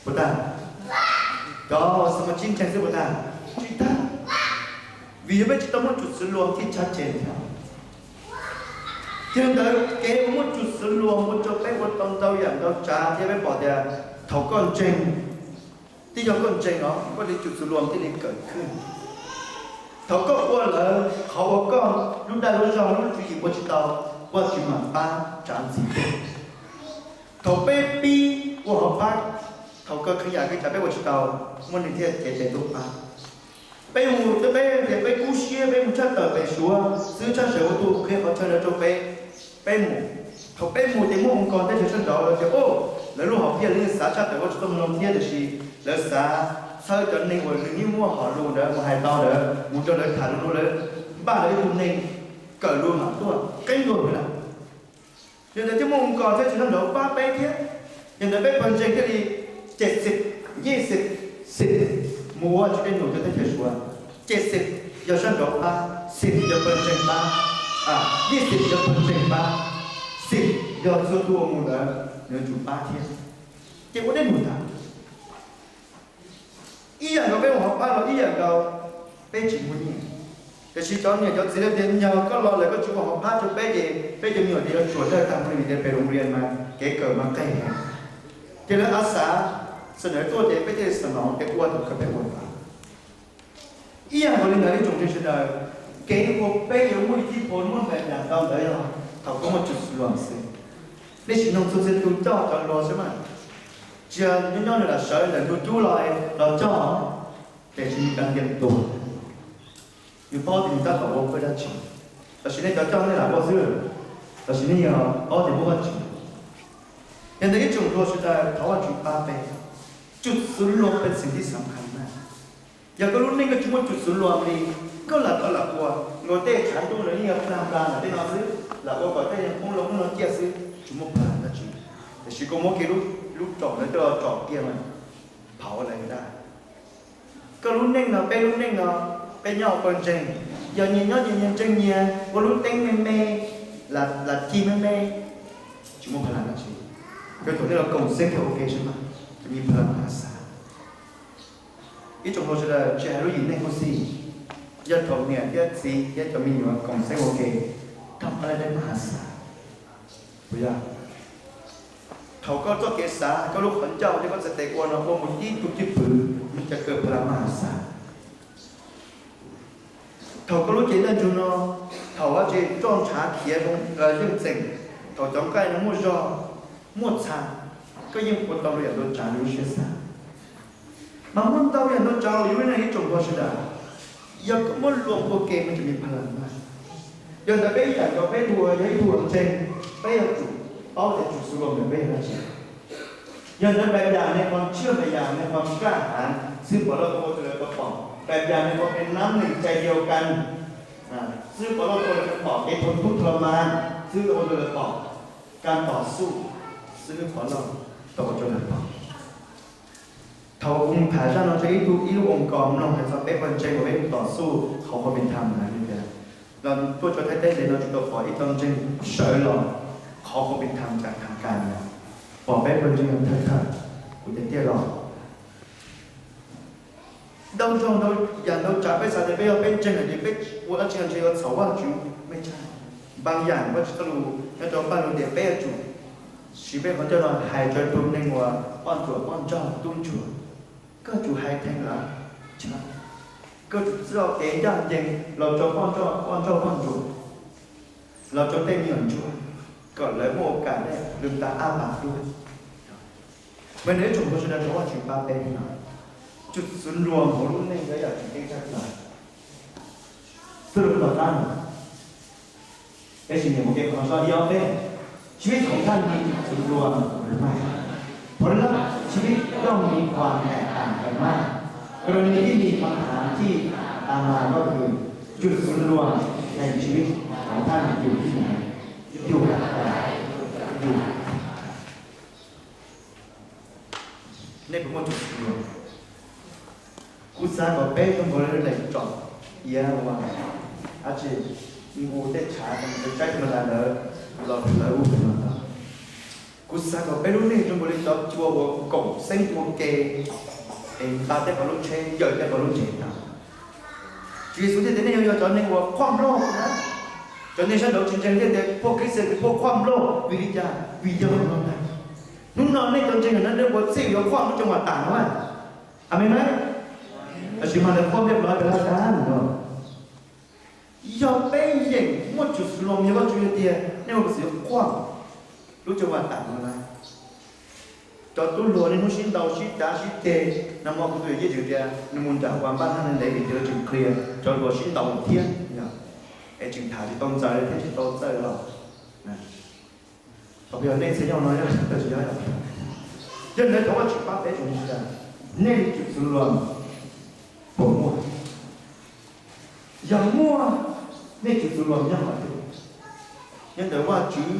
puas tag? Cov xav mas tsis ntseeg xwb puas tag? Tsis tag. Vim yog peb tsis tau muaj tsum xwm luas thiaj tshab tsev thiab. Yog li ntawd kev ua muaj tsum xwm luas ua rau peb ua tau ntau yam ntau tsav thiab peb pom tias thaum koj ntseeg, twb yog koj ntseeg os, koj li tsum xwm luas thiaj li kawm khwj. Thaum koj ua lawm qhov uas koj lub dag lub zog lub tswv yim ua tsis tau, Vajtswv mam pab tsav ntxiv. Thaum peb pib ua hauv pab, thaum koj qhia yam koj cas peb ua tsis tau, muaj neeg thiaj cev tes tuaj pab. Peb mus, peb tias peb kub siab, peb mus tshaj tawm pem Suav xwb, tshaj sawv ua tus qhia qhov chaw ntawd rau peb, peb mus. Thaum peb mus ces muaj ua nkos teb chaws sab nraud lawv tias, o, lawv lub hom phiaj lawv yeej xav tshaj tawm ua tsis tau mus no thiab, tiam sis lawv xav txhawb cov neeg uas nws yeej muaj hom lus ntawd mus hais tau ntawd mus rau lawv tham lus, lawv npaj lawv ib tug neeg kawm lus mam tuaj qeeb luag lawm. Yog ntawd thiaj muaj ua nkos teb chaws sab nraud pab peb thiab. Yog ntawd peb pawg ntseeg thiaj li cem xim, yij xim, xim mus ua tsis dej num rau teb chaws Suav. Cem xim yog sab nraud pab, xim yog pawg ntseeg pab, yij xim yog pawg ntseeg pab, xim yog txhua tus uas mus ntawd nws yuav tsum pab thiab. Ces ua dej num tas. Ib yam nkaus peb mus hauv pab los ib yam nkaus, peb tsis muaj nyiaj. Tiam sis cov niam cov txiv lawv tias, yog koj los lawm koj tsis ua hauv pab rau peb ces peb cov me nyuam ces yuav tshuav dawj tag mus li tias pem loos rias mas kev kawm mas qeg. Ces lawv a xav, xav ntawd tuaj ces peb thiaj li xav no ces ua thaum kawg peb ua tas. Ib yam nkaus li ntawd ib tsoom ntseeg sawv daws, kev uas peb yuav muaj ib thij phav muaj npaim dam ntau ntawd yog thaum koj muaj tsum xwm luas xwb. Nej sim noog txhua txhia tus coj cov hluas xwb mas, tsis yog nyob nyob nws lam sawv ntawm ntug cub los, los coj, ces tsis muaj kab ntiag tuag. Nws paub tias nws tab tom ua pab dab tsi, los sis nej cov coj nej lam ua xwb, los sis nej yog paub tias muaj Vajtswv. Yog ntawd ib tsoom hluas sawv daws thov Vajtswv pab peb, tsum xwm luas peb txheem tib xam khas na. Yog koj lub neej koj tsis muaj tsum xwm luas li, koj lam tau lam ua nkaus tej tshav ntuj no yeej yog plag nplag ntawm tej no xwb, lam ua kom tej yog poob loo no ciaj xwb, tsis muaj plag dab tsi. Tiam sis koj muab kiag lub tsom ntawd coj los tsom kiag mas phau lawm dab. Koj lub neej no, peb lub neej no, peb nyob ua pawg ntseeg, yog nyias nyob nyias, nyias ntseeg nyias, ua lub teeb me me, lam ci me me, tsis muaj pha la dab tsi. Peb thaum nej los koom xeeb thiaj ua ke seb mas, cov me pha la mas xav. Ib tsoom hluas sawv daws tsis hais lub yim neeg huv xim, yog thaum niam thiab txiv thiab cov me nyuam koom xeeb ua ke, thaj pab laj dej mas xav. Puas yog? Thaum koj txoj kev xav, koj lub qhov ncauj thiab koj txhais tes ua no ua mus tib tug cwj pwm, nws cov kawm pha la mas xav. Thaum koj lub cev ntaj ntsug no, thaum tsis roj ntshav khiav zoo yeej txeem, thaum cov nqaij no muaj zog, muaj txha, koj yeej ua tau lwm yam ntau tsav lub siab xav. Mas muaj ntau yam ntau tsav uas yus lub neej ib tsoom hluas sawv daws, yog koj muab luam ua ke mas tseem li pha la mas. Yog ntawd peb ib yam nkaus, peb tus uas yog ib tug uas ntseeg, peb yuav tsum paub tias tsum xu luam ntawm peb yog dab tsi. Yog ntawd npaim yam ne ho ntshiaj, npaim yam ne ho nqaj hav, xwb pom loj koj ua rau lawv tau pom. Npaim yam ne ho pes nab nees cai yau kan, xwb pom loj koj ua rau lawv pom. Kev thov tub thov mas, xwb koj ua rau lawv pom. Kan tom xuj, xwb pom loj koj ua rau lawv pom. Thaum kuv mus tham zaj no rau ib tug, ib lub oo kos mloog hais txog peb pawg ntseeg uas peb tom xuj qhov qhov pes tham na li tias, los tuaj rau Thaib teb ntev no tsis tau pom ib co ntseeg sawv los qhov qhov pes tham cas tham kas li. Pom peb pawg ntseeg thawj thawj, kuv tias tiaj los Ntau zaug ntau yam ntau tsav peb xav tias peb yog peb ntseeg lawm ces peb ua dab tsi los ntshe yuav txhaum Vajtswv, me ntseeg. Npaam yam Vajtswv txoj lus nyob rau Pajlug tias peb yuav tsum siv peb qhov ncauj no hais rau tus neeg uas poj ntsuam poj ntsuam tub ntsuag, koj tsum hais theem lawv, koj tsum txoj kev ncaj ncees los rau poj ntsuam poj ntsuam, los rau tej me nyuam ntsuag, kom lawv muaj ua kam nej lus tas aj pas duab. Mas nws ib tsoom hluas sawv daws thov Vajtswv pab peb no, tsum xwv luag hauv lub neej yog yam tseem ceeb tshaj plaws. Xwb lus tom qab no, peb sim nias mus ke qhov no soj ib ob peb, ชีวิตของท่านมีจุดศูนย์รวม หรือไม่ ผลลัพธ์ชีวิตย่อมมีความแตกต่างกันมาก กรณีที่มีคำถามที่ตามมาก็คือ จุดศูนย์รวมแห่งชีวิตของท่านอยู่ที่ไหน อยู่กับใคร อยู่ Nej puas muaj tsum xwv luag? Kuv xav kom peb zoo nkaus li lub neej tsom iav uas ab tsi nqus tej tshav saib tus mas ntawd los lawv ub no. Kuv xav kom peb lub neej zoo nkaus li cov cua uas koom xeeb ua ke es nqa tej qhov lub tsheb yawm tej qhov lub tsheb tau. Tswv Yexus thiaj tias nej yuav yog cov neeg uas qhuaj nplooj na. Cov neeg sab nraud tsis ntseeg thiaj tias phuaj Christian ces phuaj qhuaj nplooj. Vim li cas? Vim yog qhov no ntag. Hnub no nej cov ntseeg no nej ua txhij yuav qhuaj lub tseem uas tas no. Amees mas? Tab sis mas lawv qhuaj nplej plov pes laj dab no. Yog peb yeem muaj tsum xwv luag, yog Vajtswv hais tias nej ua txhij yuav qhuaj lub tseem uas tas no na. Cov tub hluas niaj hnub sib ntaus sib cav sib ceg, nag hmo kuv tus yawm yij tseem tias nws mus nram uas npaj nag ntev vim tias lawv tseem qhia cov hluas sib ntaus thiab, es tseem tham tsis tau ntxaws thiab tsis tau txawj los. Thaum yog nej txhia yog no, yog ntawd thov Vajtswv pab peb tsoom sawv daws, nej tsum xwv luag puas muaj? Yog muaj, nej tsum xwv luag nyob qhov twg? Nyob ntawm Vajtswv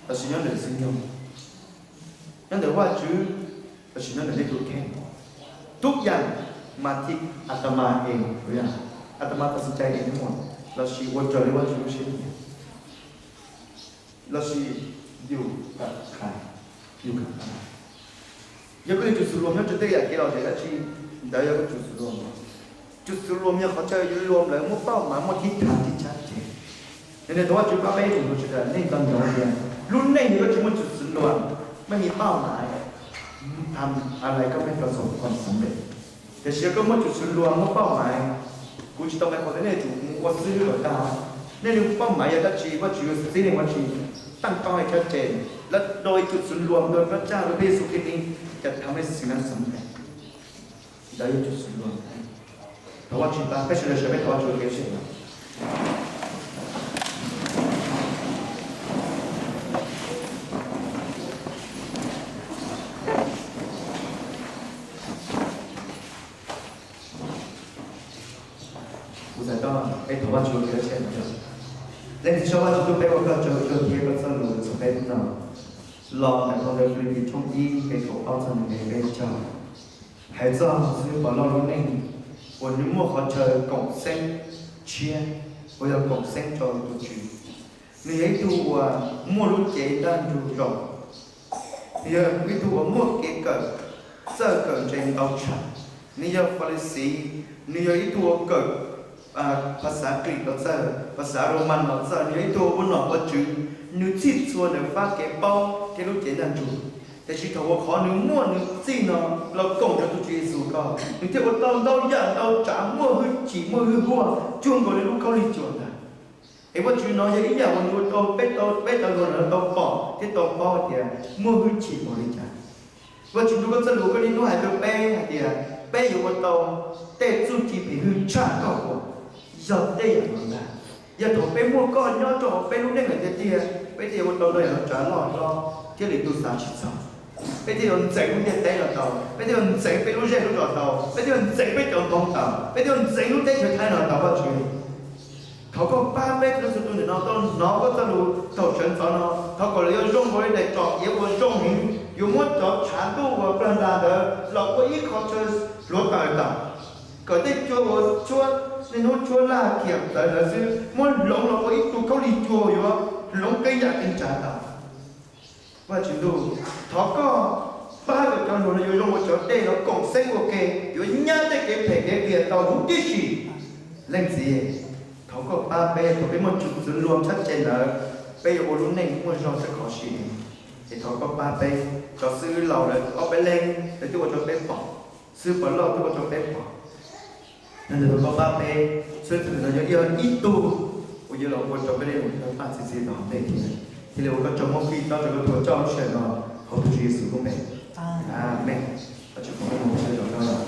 lossis nyob ntawm xib nyoog? Nyob ntawm Vajtswv lossis nyob ntawm nej tus kheej? Tub yam mas thib atama es, atama tau xwv cai es muaj lossis ua raws li Vajtswv lub siab nyiam, lossis yus kam hais, yus kam hais. Yog koj yuav tsum xwv luag nyob rau tej yam kev lom zem dab tsi, ntawd yog koj tsum xwv luag. Tsum xwv luag yog qhov chaw yuav luag lawv muaj pauj mas muaj thib tham thib tsab ceg. Yog li ntawd thov Vajtswv pab peb ib tsoom hluas sawv daws, nej nco ntsoov tias lub neej yog koj tsis muaj tsum xwv luag, maj mi pauj mas tham a lais koj mej rau txog kom xeeb npe. Tiam sis yog koj muaj tsum xwv luag muaj pauj mas, kuv tsis tau hais qhov tias nej tsum mus ua xib hwb kom tag. Nej li pauj mas yog dab tsi, Vajtswv yuav txib nej ua dab tsi, taaj tau hais tsab ceg, lawv do ib tsum xwv luag rau Pab Tsaj rau peb Yexus Khetos, cas tham mej xwm na xeeb npe. Ntawd yog tsum xwv luag. Thov Vajtswv pab peb sawv daws, sawv peb thov Vajtswv kev seb no. Kuv txhais tau peb thov Vajtswv kev seb no. Leej Txiv Saub Vajtswv, tub peb ua koj tsaug zog thiab koj txoj lus txog peb hnub no los ntawm phau ntawv Filipis tshooj ib nqe kaum ob txog nqe peb caug, hais txog xib hwb Pov Lauj lub neej uas nws muaj qhov chaw koom xeeb tshiab, uas yog koom xeeb rau tus Tswv. Nws yog ib tug uas muaj lub cev ntaj ntsug zoo. Nws yog ib tug uas muaj kev kawm txawj kawm ntse ntau tshaj. Nws yog Falixis, nws yog ib tug uas kawm phas xav Klim los txawj, phas xav Roman los txawj, nws yog ib tug ua nom ua tswv, nws txhij txhua ntawm fab kev paub thiab lub cev ntaj ntsug. Tiam sis thaum uas qhov nws muaj nws txhij no los koom rau tus Tswv Yexus ko, nws thiaj ua tau ntau yam ntau tsav muaj hwj chim muaj hwj huaj cuag nkaus li lub khaub lig cuam ntag. Es Vajtswv, no yog ib yam uas nws ua rau peb tau, peb cov hluas no tau pom thiab tau paub tias muaj hwj chim npaum li cas. Vajtswv, ntuj koj txoj lus koj niaj hnub hais rau peb hais tias peb yuav ua tau tej txuj ci phim hwj tshaj koj uas yog tej yam no ntag. Yog thaum peb muaj koj nyob rau hauv peb lub neej lawm tiag tiag, peb thiaj yuav ua tau ntau yam no tsav loj hlob thiab li tus xav tsis txog. Peb thiaj yuav ntxeev lub ntiaj teb no tau, peb thiaj yuav ntxeev peb lub zej lub zos tau, peb thiaj yuav ntxeev peb cov Hmoob tau, peb thiaj yuav ntxeev lub teb chaws Thaib no tau, Vajtswv. Thov koj pab peb txhua tus ntawm no tau hnov koj txoj lus thaum sawv ntxov no, thov kom lawv yuav zoo nkaus li daim tsom iav uas zoo heev, yuav muab cov tshav ntuj uas plag nras ntawd los ua ib qho chaw hluav taws tau, kom tej cua uas tshuab niaj hnub tshuab laj khiam txawv ntawd xwb muab hloov los ua ib tug khaub lig cua uas yuav hloov kev yam kev ntshav tau. Vajtswv ntuj, thov koj pab kom cov hluas no yuav zoo ua cov dej los koom xeeb ua ke, yuav nyab tej kev phem kev qias tau huv tib si. Leej Txiv, thov koj pab peb, thaum peb muaj tus txwv luag tshab tes ntawd, peb yuav ua lub neej muaj zog tshaj qhov sim. Es thov koj pab peb, cov xib hwb laus lawv ob peb leeg, lawv twb ua rau peb pom, xib hwb pog loj twb ua rau peb pom. Yog li ntawd thov koj pab peb, xib hwb txwv no yog ib tug uas yuav los ua rau peb li mus tau paj txi txiv tom ntej thiab, thiaj li ua koj tsaug muab fij tau rau koj txhua txoj lub sij hawm no, hauv tus Tswv Yexus lub npe. Amees. Koj tsis pom koj mus sawv daws no.